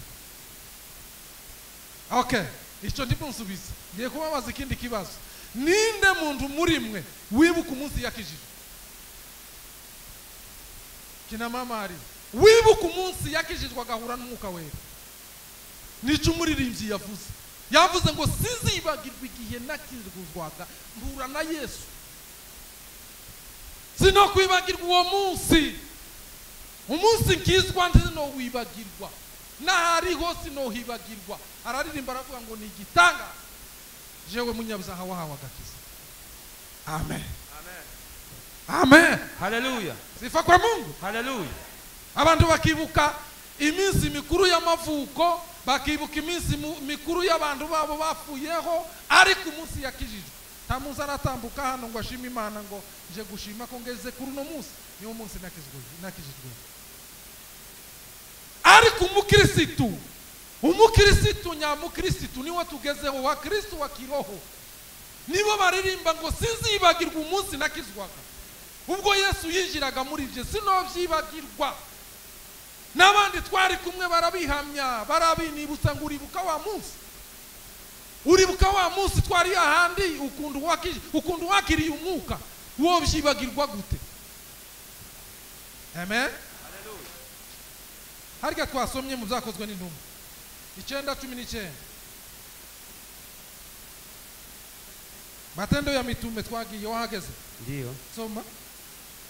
Okay, icyo ndimunsubiza. Ngiye kubabaza ikindi kibazo. Ninde muntu muri mwe wibuka umunsi yakijijwe? Kina mama ari wibuka umunsi yakijijwe agahura n'umwuka wera? Nicyo umuririmbyi yavuze. Yavuze ngo sinzibagirwa igihe nakizwaga mpura na Yesu. Sinokwibagirwa uwo munsi. Umunsi nkizwa ntinowibagirwa, n'ahariho sinohibagirwa. Araririmba aravuga ngo ni igitangaza, jewe munyabyaha wahawe agakiza. Amen. Amen. Amen. Haleluya. Sifa kwa Mungu. Haleluya. Abantu bakibuka iminsi mikuru y'amavuko, bakibuka iminsi mikuru y'abantu babo bapfuyeho, ariko umunsi yakijijwe nta munsi aratambuka hano ngo ashime Imana ngo nje gushima ko ngeze kuri uno munsi, niwo munsi nakijijwe. Ariko umukirisitu Umukirisitu nyamukirisitu niwe tugezeho, wa Kristo wa kiroho. Nibo baririmba ngo sinzibagirwa umunsi nakizwaga, ubwo Yesu yinjiraga muri bye sinovyibagirwa. N'abandi twari kumwe barabihamya, barabinibutsa ngo uribuka wa munsi, uribuka wa munsi twari ahandi, ukuntu wakiriye umwuka, wovyibagirwa gute? Amen. Harya twasomye mu byakozwe n'intumwa 9:19. Matendo ya Mitume twagiye wahageze. Ndiyo. Soma.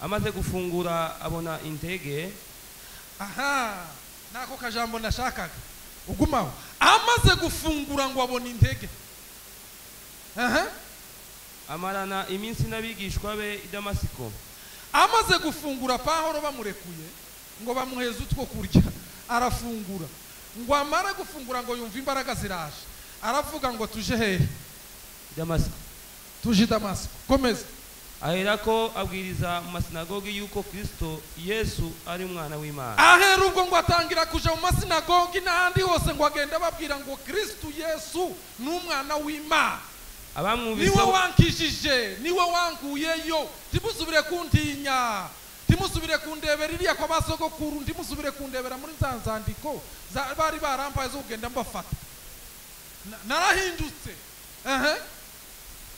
Amaze gufungura abona intege. Aha, nako kajambo nashakaga. Ugumaho. Amaze gufungura ngo abona intege. Aha. Amarana iminsi n'abigishwa be i Damasiko. Amaze gufungura Pawulo bamurekuye ngo bamuheze utwo kurya, arafungura. Ngo amara gufungura ngo yumva imbaraga ziraje, aravuga ngo tuje hehe? Damasiko. Tuje Damasiko. Komeza. Aherako abwiriza mu masinagogi yuko Kristo Yesu ari umwana w'Imana. Ahera ubwo ngo atangira kuja mu masinagogi n'ahandi hose ngo agenda ababwira ngo Kristo Yesu ni umwana w'Imana. Abamwumvise niwe wankishije, niwe wankuyeyo, ntimusubire kuntinya, ntimusubire kundebera iriya kwa basogokuru, ntimusubire kundebera muri za nzandiko bari barampaye zo kugenda mbafata. Narahindutse.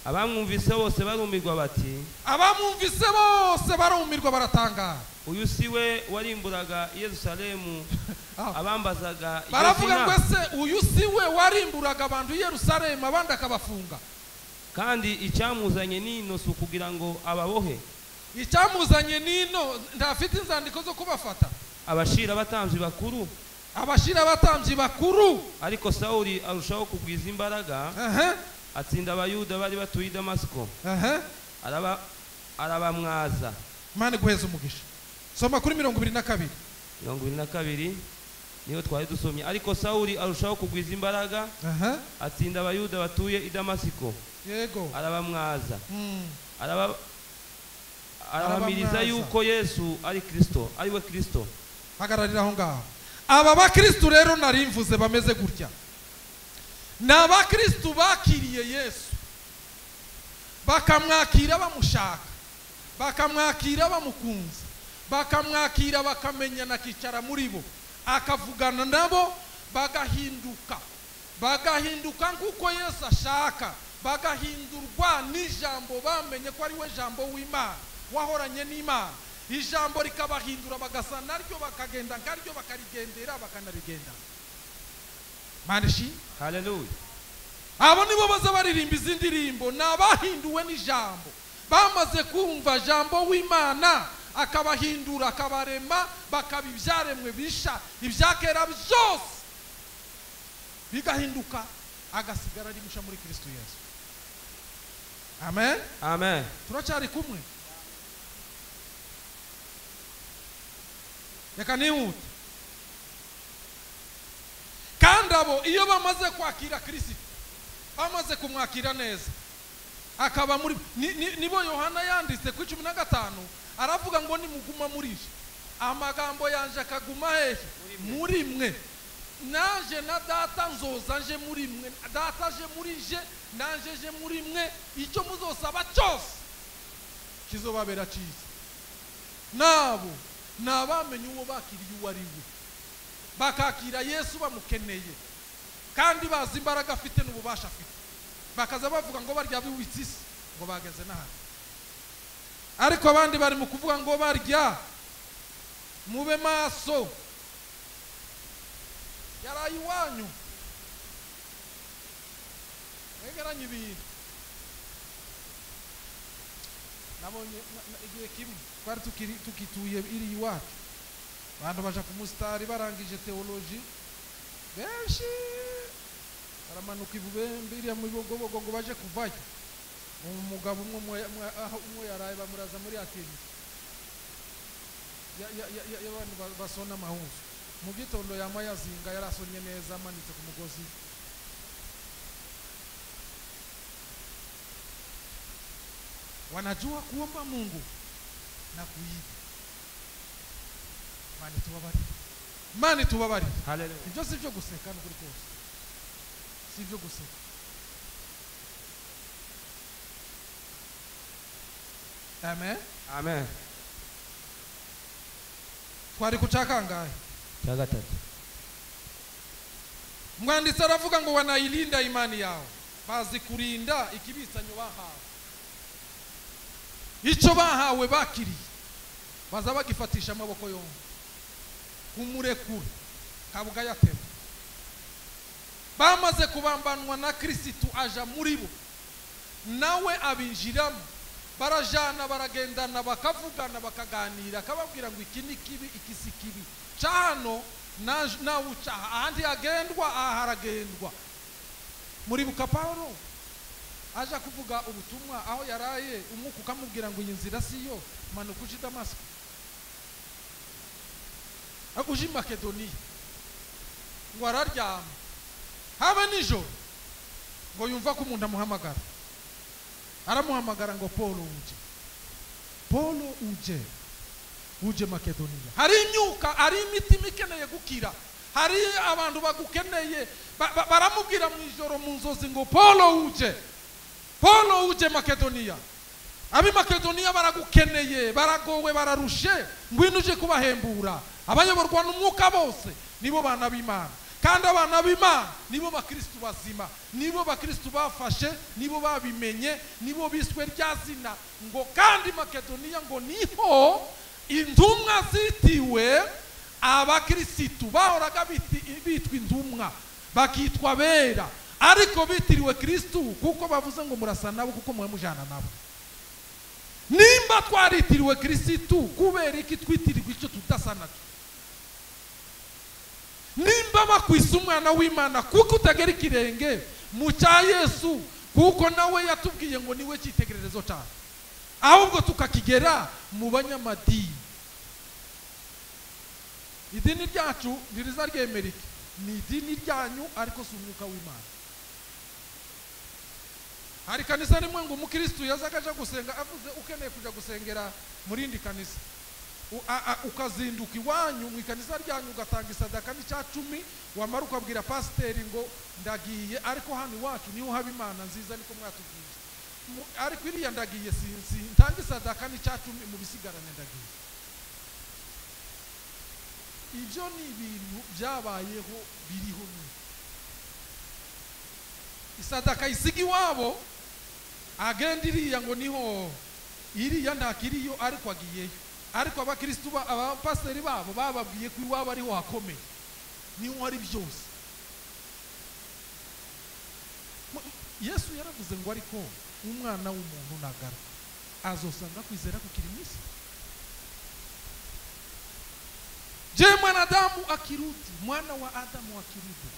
Abamwumvise bose barumirwa bati, abamwumvise bose barumirwa baratangara. Uyu si we warimburaga Yerusalemu abambazaga? Baravuga ngo ese uyu si we warimburaga abantu Yerusalemu abandi akabafunga? Kandi icyamuzanye nino si ukugira ngo ababohe. Icyamuzanye nino ntafite inzandiko zo kubafata. Abashira abatambyi bakuru. Abashira abatambyi bakuru. Ariko Sawuli arushaho kugwiza imbaraga, atsinda abayuda bari batuye i Damasiko, arabamwaza. Imana iguheze umugisha. Soma kuri 22. 22 niyo twari dusomye. Ariko Sawuli arushaho kugwiza imbaraga, atsinda abayuda batuye i Damasiko. Yego. Arabamwaza. Arahamiriza yuko Yesu ari Kristo, ari we Kristo. Hagararira aho ngaho. Aba bakristo rero narimvuze bameze gutya. Ni abakristo bakiriye Yesu, bakamwakira bamushaka, bakamwakira bamukunze, bakamwakira bakamenyana, akicara muri bo, akavugana nabo, bagahinduka, bagahinduka nk'uko Yesu ashaka, bagahindurwa n'ijambo bamenye ko ari we jambo w'Imana, wahoranye n'Imana. Ijambo rikabahindura bagasa naryo, bakagenda nkaryo, bakarigendera, bakanarigenda. Manishi. Haleluya. Abo nibo baza baririmba izi ndirimbo, ni abahinduwe n'ijambo, bamaze kumva jambo w'Imana akabahindura, akabarema, bakaba ibyaremwe bisha, ibyakera byose bigahinduka, agasigara ari musha muri Kristo Yesu. Amen. Amen. Turacyari kumwe. Reka nihute. Kandi abo iyo bamaze kwakira Kristo, bamaze kumwakira neza, akaba muri nibo Yohana yanditse ku 15 aravuga ngo nimuguma muri je, amagambo yanje akaguma hehe? Muri mwe. Naje na data nzoza nje muri mwe, data je muri je, nanje je muri mwe, icyo muzosaba cyose kizobabera cyiza. Nabo nabamenye uwo bakiriye uwo ari we, bakakira Yesu bamukeneye, kandi bazi imbaraga afite n'ububasha afite, bakaza bavuga ngo barya biwitse isi ngo bageze n'ahandi. Ariko abandi bari mu kuvuga ngo barya, mube maso, yaraye iwanyu, mwegeranye ibintu. Nabonye igihe kimwe twari tukituye iri iwacu, abantu baja ku musitari barangije teoloji benshi baramanuka ibubembe iriya mu Bibogobogo ngo baje kuvayo. Umugabo umwe umwe yaraye bamuraza muri atelier y'abantu basona amahuzu. Mu gitondo yama yazinga, yarasonye neza amanitse ku mugozi. Wanajua kuomba Mungu na kuiba. Mani tuwabariki. Imana itubabarire. Haleluya. Ibyo si ibyo guseka n'ukuri kose, si ibyo guseka. Amen. Amen. Twari ku cya kangahe? Cya gatatu. Umwanditsi aravuga ngo wanailinda imani yao, bazi kurinda ikibitsanyo bahawe. Icyo bahawe bakiriye baza bagifatisha amaboko yombi, kumurekura kabuga yatema. Bamaze kubambanwa na Kristo aja muri bo, nawe abinjiramo, barajana baragendana, bakavugana, bakaganira, akababwira ngo iki ni kibi, iki si kibi, cano nawe ucaha ahandi hagendwa, aha haragendwa. Muribuka Paulo aja kuvuga ubutumwa aho yaraye, umwuka ukamubwira ngo iyi nzira siyo, manuka uje i Damasiko, uje i Makedoniya. Ngo araryama habe nijoro, ngo yumva ko umuntu amuhamagara. Aramuhamagara ngo Paulo uje, Paulo uje, uje Makedoniya. Hari imyuka, hari imitima ikeneye gukira, hari abantu bagukeneye. Baramubwira mu ijoro mu nzozi ngo Paulo uje, Paulo uje Makedoniya. Abi Makedoniya baragukeneye, baragowe, bararushe, ngwino uje kubahembura. Abayoborwa n'umwuka bose nibo bana b'Imana, kandi abana b'Imana nibo bakristu bazima, nibo bakristu bafashe, nibo babimenye, nibo biswe rya zina. Ngo kandi Makedoniya ngo niho intumwa zitiwe abakristu bahoraga bitwa intumwa, bakitwa bera, ariko bitiriwe Kristu kuko bavuze ngo murasa nabo kuko muwe mujana nabo. Nimba twaritiriwe Kristu, kubera iki twitirirwa icyo tudasa nacyo? Nimba bakwisa umwana w'Imana kuko utagera ikirenge mu cya Yesu, kuko nawe yatubwiye ngo niwe cyitegererezo cyacu, ahubwo tukakigera mu banyamadini. Idini ryacu ntirizaryemera iki, ni idini ryanyu ariko si umwuka w'Imana. Hari kanisa rimwe ngo umukristu yazaga aja gusenga avuze ukeneye kuja gusengera muri indi kanisa, ukazinduka iwanyu mu ikanisa ryanyu ugatanga isadaka n'icya cumi, wamara ukabwira pasiteri ngo ndagiye, ariko hano iwacu niho haba Imana nziza niko mwatubwiye, ariko iriya ndagiye ntanga isadaka n'icya cumi mu bisigarane ndagiye. Ibyo ni ibintu byabayeho biriho n'ubu. Isadaka isiga iwabo agenda iriya ngo niho iriya ntakiriyo, ariko agiyeyo. Ariko abakristu abapasiteri babo bababwiye ko iwabo ariho hakomeye, niho ari byose. Yesu yaravuze ngo ariko umwana w'umuntu nagaruka azosanga kwizera kukiri mu isi. Je, mwanadamu akirudi, mwana wa Adamu akirudi,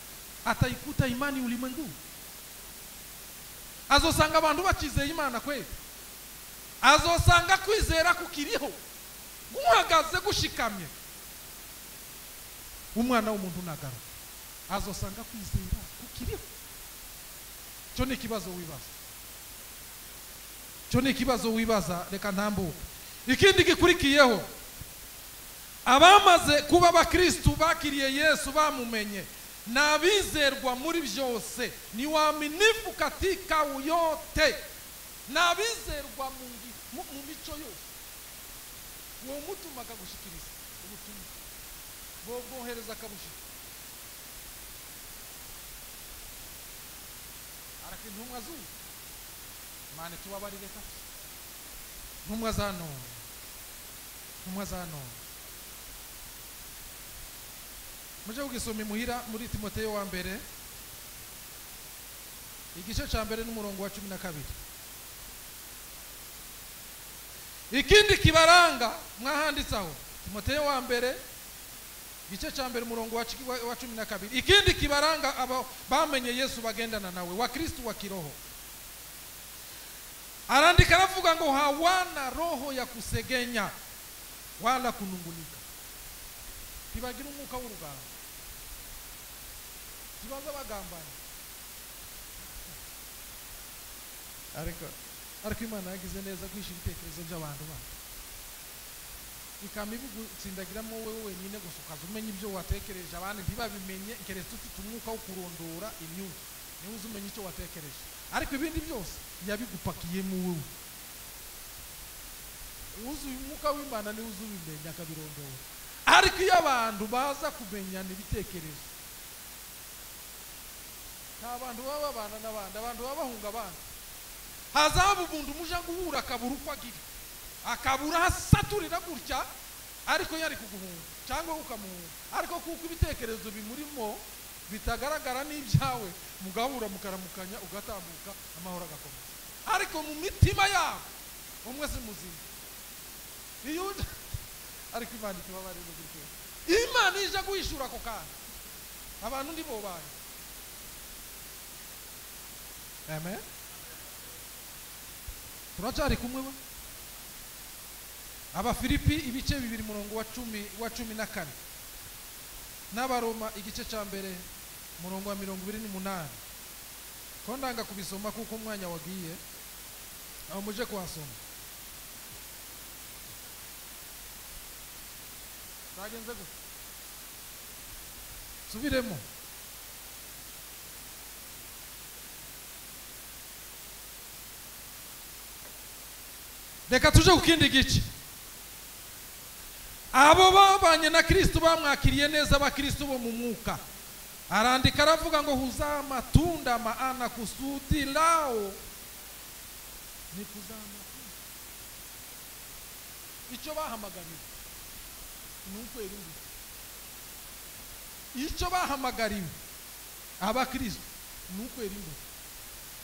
ataikuta imani ulimwenguni? Azosanga abantu bakizeye Imana kweli? Azosanga kwizera kukiriho, guhagaze gushikamye? Umwana w'umuntu nagaruka azosanga kwizera kukiriho? Cyo ni ikibazo wibaza, cyo ni ikibazo wibaza. Reka ntambuke. Ikindi gikurikiyeho, abamaze kuba abakristu bakiriye Yesu bamumenye n'abizerwa muri byose, ni waaminifu katika yote, n'abizerwa mu mico yose. Uwo mutuma akagushikiriza ubutumwa, bwohereza akabushika. Ariko intumwa z'ubu, Imana tubabarire kabisa, intumwa za none, intumwa za none. Muje kugisoma imuhira muri Timoteyo wa mbere igice cya mbere n'umurongo wa 12. Ikindi kibaranga mwahanditse aho, Timoteyo wa mbere igice cya mbere umurongo wa 12. Ikindi kibaranga abo bamenye Yesu bagendana nawe, wa Kristo wa kiroho. Arandika aravuga ngo hawana roho ya kusegenya wala kunungunika. Ntibagira umwuka w'urugamba, ntibaza bagambana. Ariko Imana yagize neza kwisha ibitekerezo by'abantu bacu. Ikama ibigutsindagiramo wowe wenyine gusa, ukaza umenya ibyo watekereje, abandi ntibabimenye, keretse ufite umwuka wo kurondora imyuka niwe uzi umenya icyo watekereje, ariko ibindi byose yabigupakiyemo wowe. Uzuye umwuka w'Imana niwe uzi ubimenya akabirondora. Ariko iyo abantu baza kumenyana ibitekerezo, nta bantu baba babana n'abandi, abantu baba bahunga abandi. Hazaba umuntu umuja guhura akabura uko agira, akabura ahasaturira gutya, ariko yari kuguhunga cyangwa ukamuhunga, ariko kuko ibitekerezo bimurimo bitagaragara n'ibyawe, mugahura mukaramukanya, ugatambuka, amahoro agakomeza. Ariko mu mitima yabo umwe si muzima. Iyo ariko Imana itubabarire gutyo, Imana ije guhishura ako kantu, abantu ndibo baye. Amen. Turacyari kumwe we. Abafilipi ibice 2 murongo wa 14, n'Abaroma igice cya mbere murongo wa 28. Ko ndanga kubisoma kuko umwanya wagiye, aho muje kuhasoma. Zagenze gute? Subiremo. Reka tuje ku kindi gice. Abo babanye na Kristo bamwakiriye neza, abakristo bo mu mwuka. Arandika aravuga ngo huzaa matunda maana kusudi lao ni kuzaa matunda. Icyo bahamagariwe ni ukwera imbuto. Icyo bahamagariwe abakristo ni ukwera imbuto.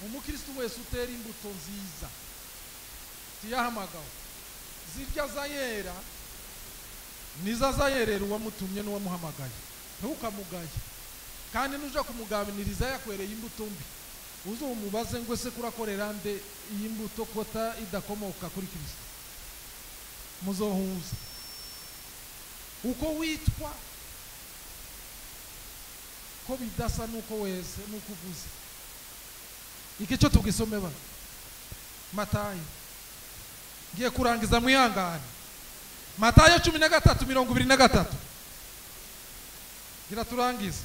Umukristo wese utera imbuto nziza tiyahamagawe, zirya zayera niza zayerera uwamutumye n'uwamuhamagaye, ntukamugaye. Kandi nuja kumugabaniriza yakwereye imbuto mbi, uzomubaze ngo ese kurakorera nde iyi mbuto kota idakomoka kuri Kristo? Muzohuza uko witwa ko bidasa nuko wese nuko uvuze. Iki cyo tugisome ba Matayo. Ngiye kurangiza mwihangane. Matayo 13:23. Gira turangize.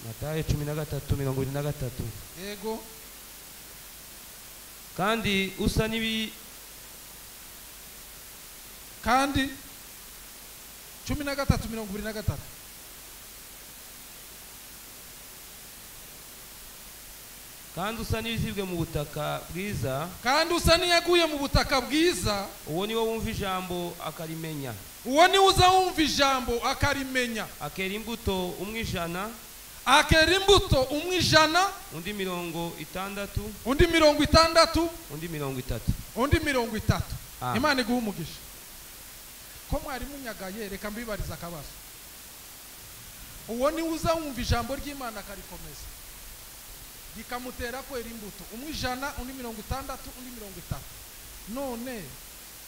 Matayo 13:23. Yego. Kandi usa nibi kandi 13:23. Kandi usa n'ibizibwe mu butaka bwiza, kandi usa n'iyaguye mu butaka bwiza, uwo niwe wumva ijambo akarimenya. Uwo niwe uza wumva ijambo akarimenya, akera imbuto umwe 100, akera imbuto umwe 100, undi 60, undi 60, undi 30, undi 30. Imana iguhe umugisha. Ko mwari munyagaye, reka mbibariza akabazo. Uwo niwe uza wumva ijambo ry'Imana akarikomeza, rikamutera kwera imbuto umwe 100, undi 60, undi 30. None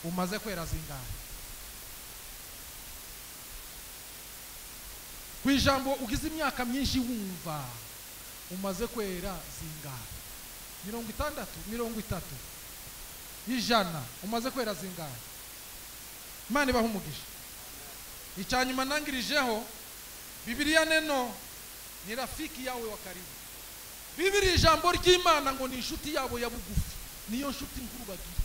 umaze kwera zingahe? Ku ijambo ugize imyaka myinshi wumva, umaze kwera zingahe? 60, 30, 100, umaze kwera zingahe? Imana ibahe umugisha. Icyanyuma nangirijeho, Bibiliya neno ni rafiki yawe wa karibu. Bibiri ijambo ry'Imana ngo ni inshuti yabo ya bugufi, niyo nshuti nkuru bagira.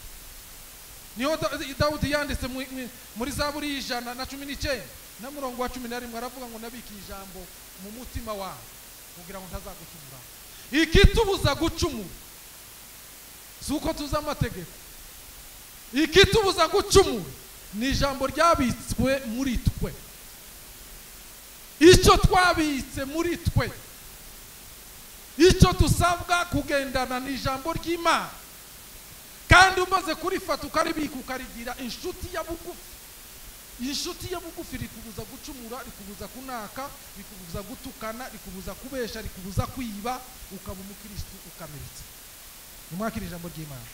Niho Dawudi yanditse muri Zaburi 119 na murongo wa 11, aravuga ngo nabiki ijambo mu mutima wawe kugira ngo ntazagucumura. Ikitubuza gucumura si uko tuzi amategeko, ikitubuza gucumura ni ijambo ryabitswe muri twe. Icyo twabitse muri twe, icyo tusabwa kugendana ni ijambo ry'Imana. Kandi umaze kurifata ukaribika ukarigira inshuti ya bugufi. Inshuti ya bugufi rikubuza gucumura, rikubuza kunaka, rikubuza gutukana, rikubuza kubesha, rikubuza kwiba, ukaba umukristo ukamiritse. Nimwakira ijambo ry'Imana.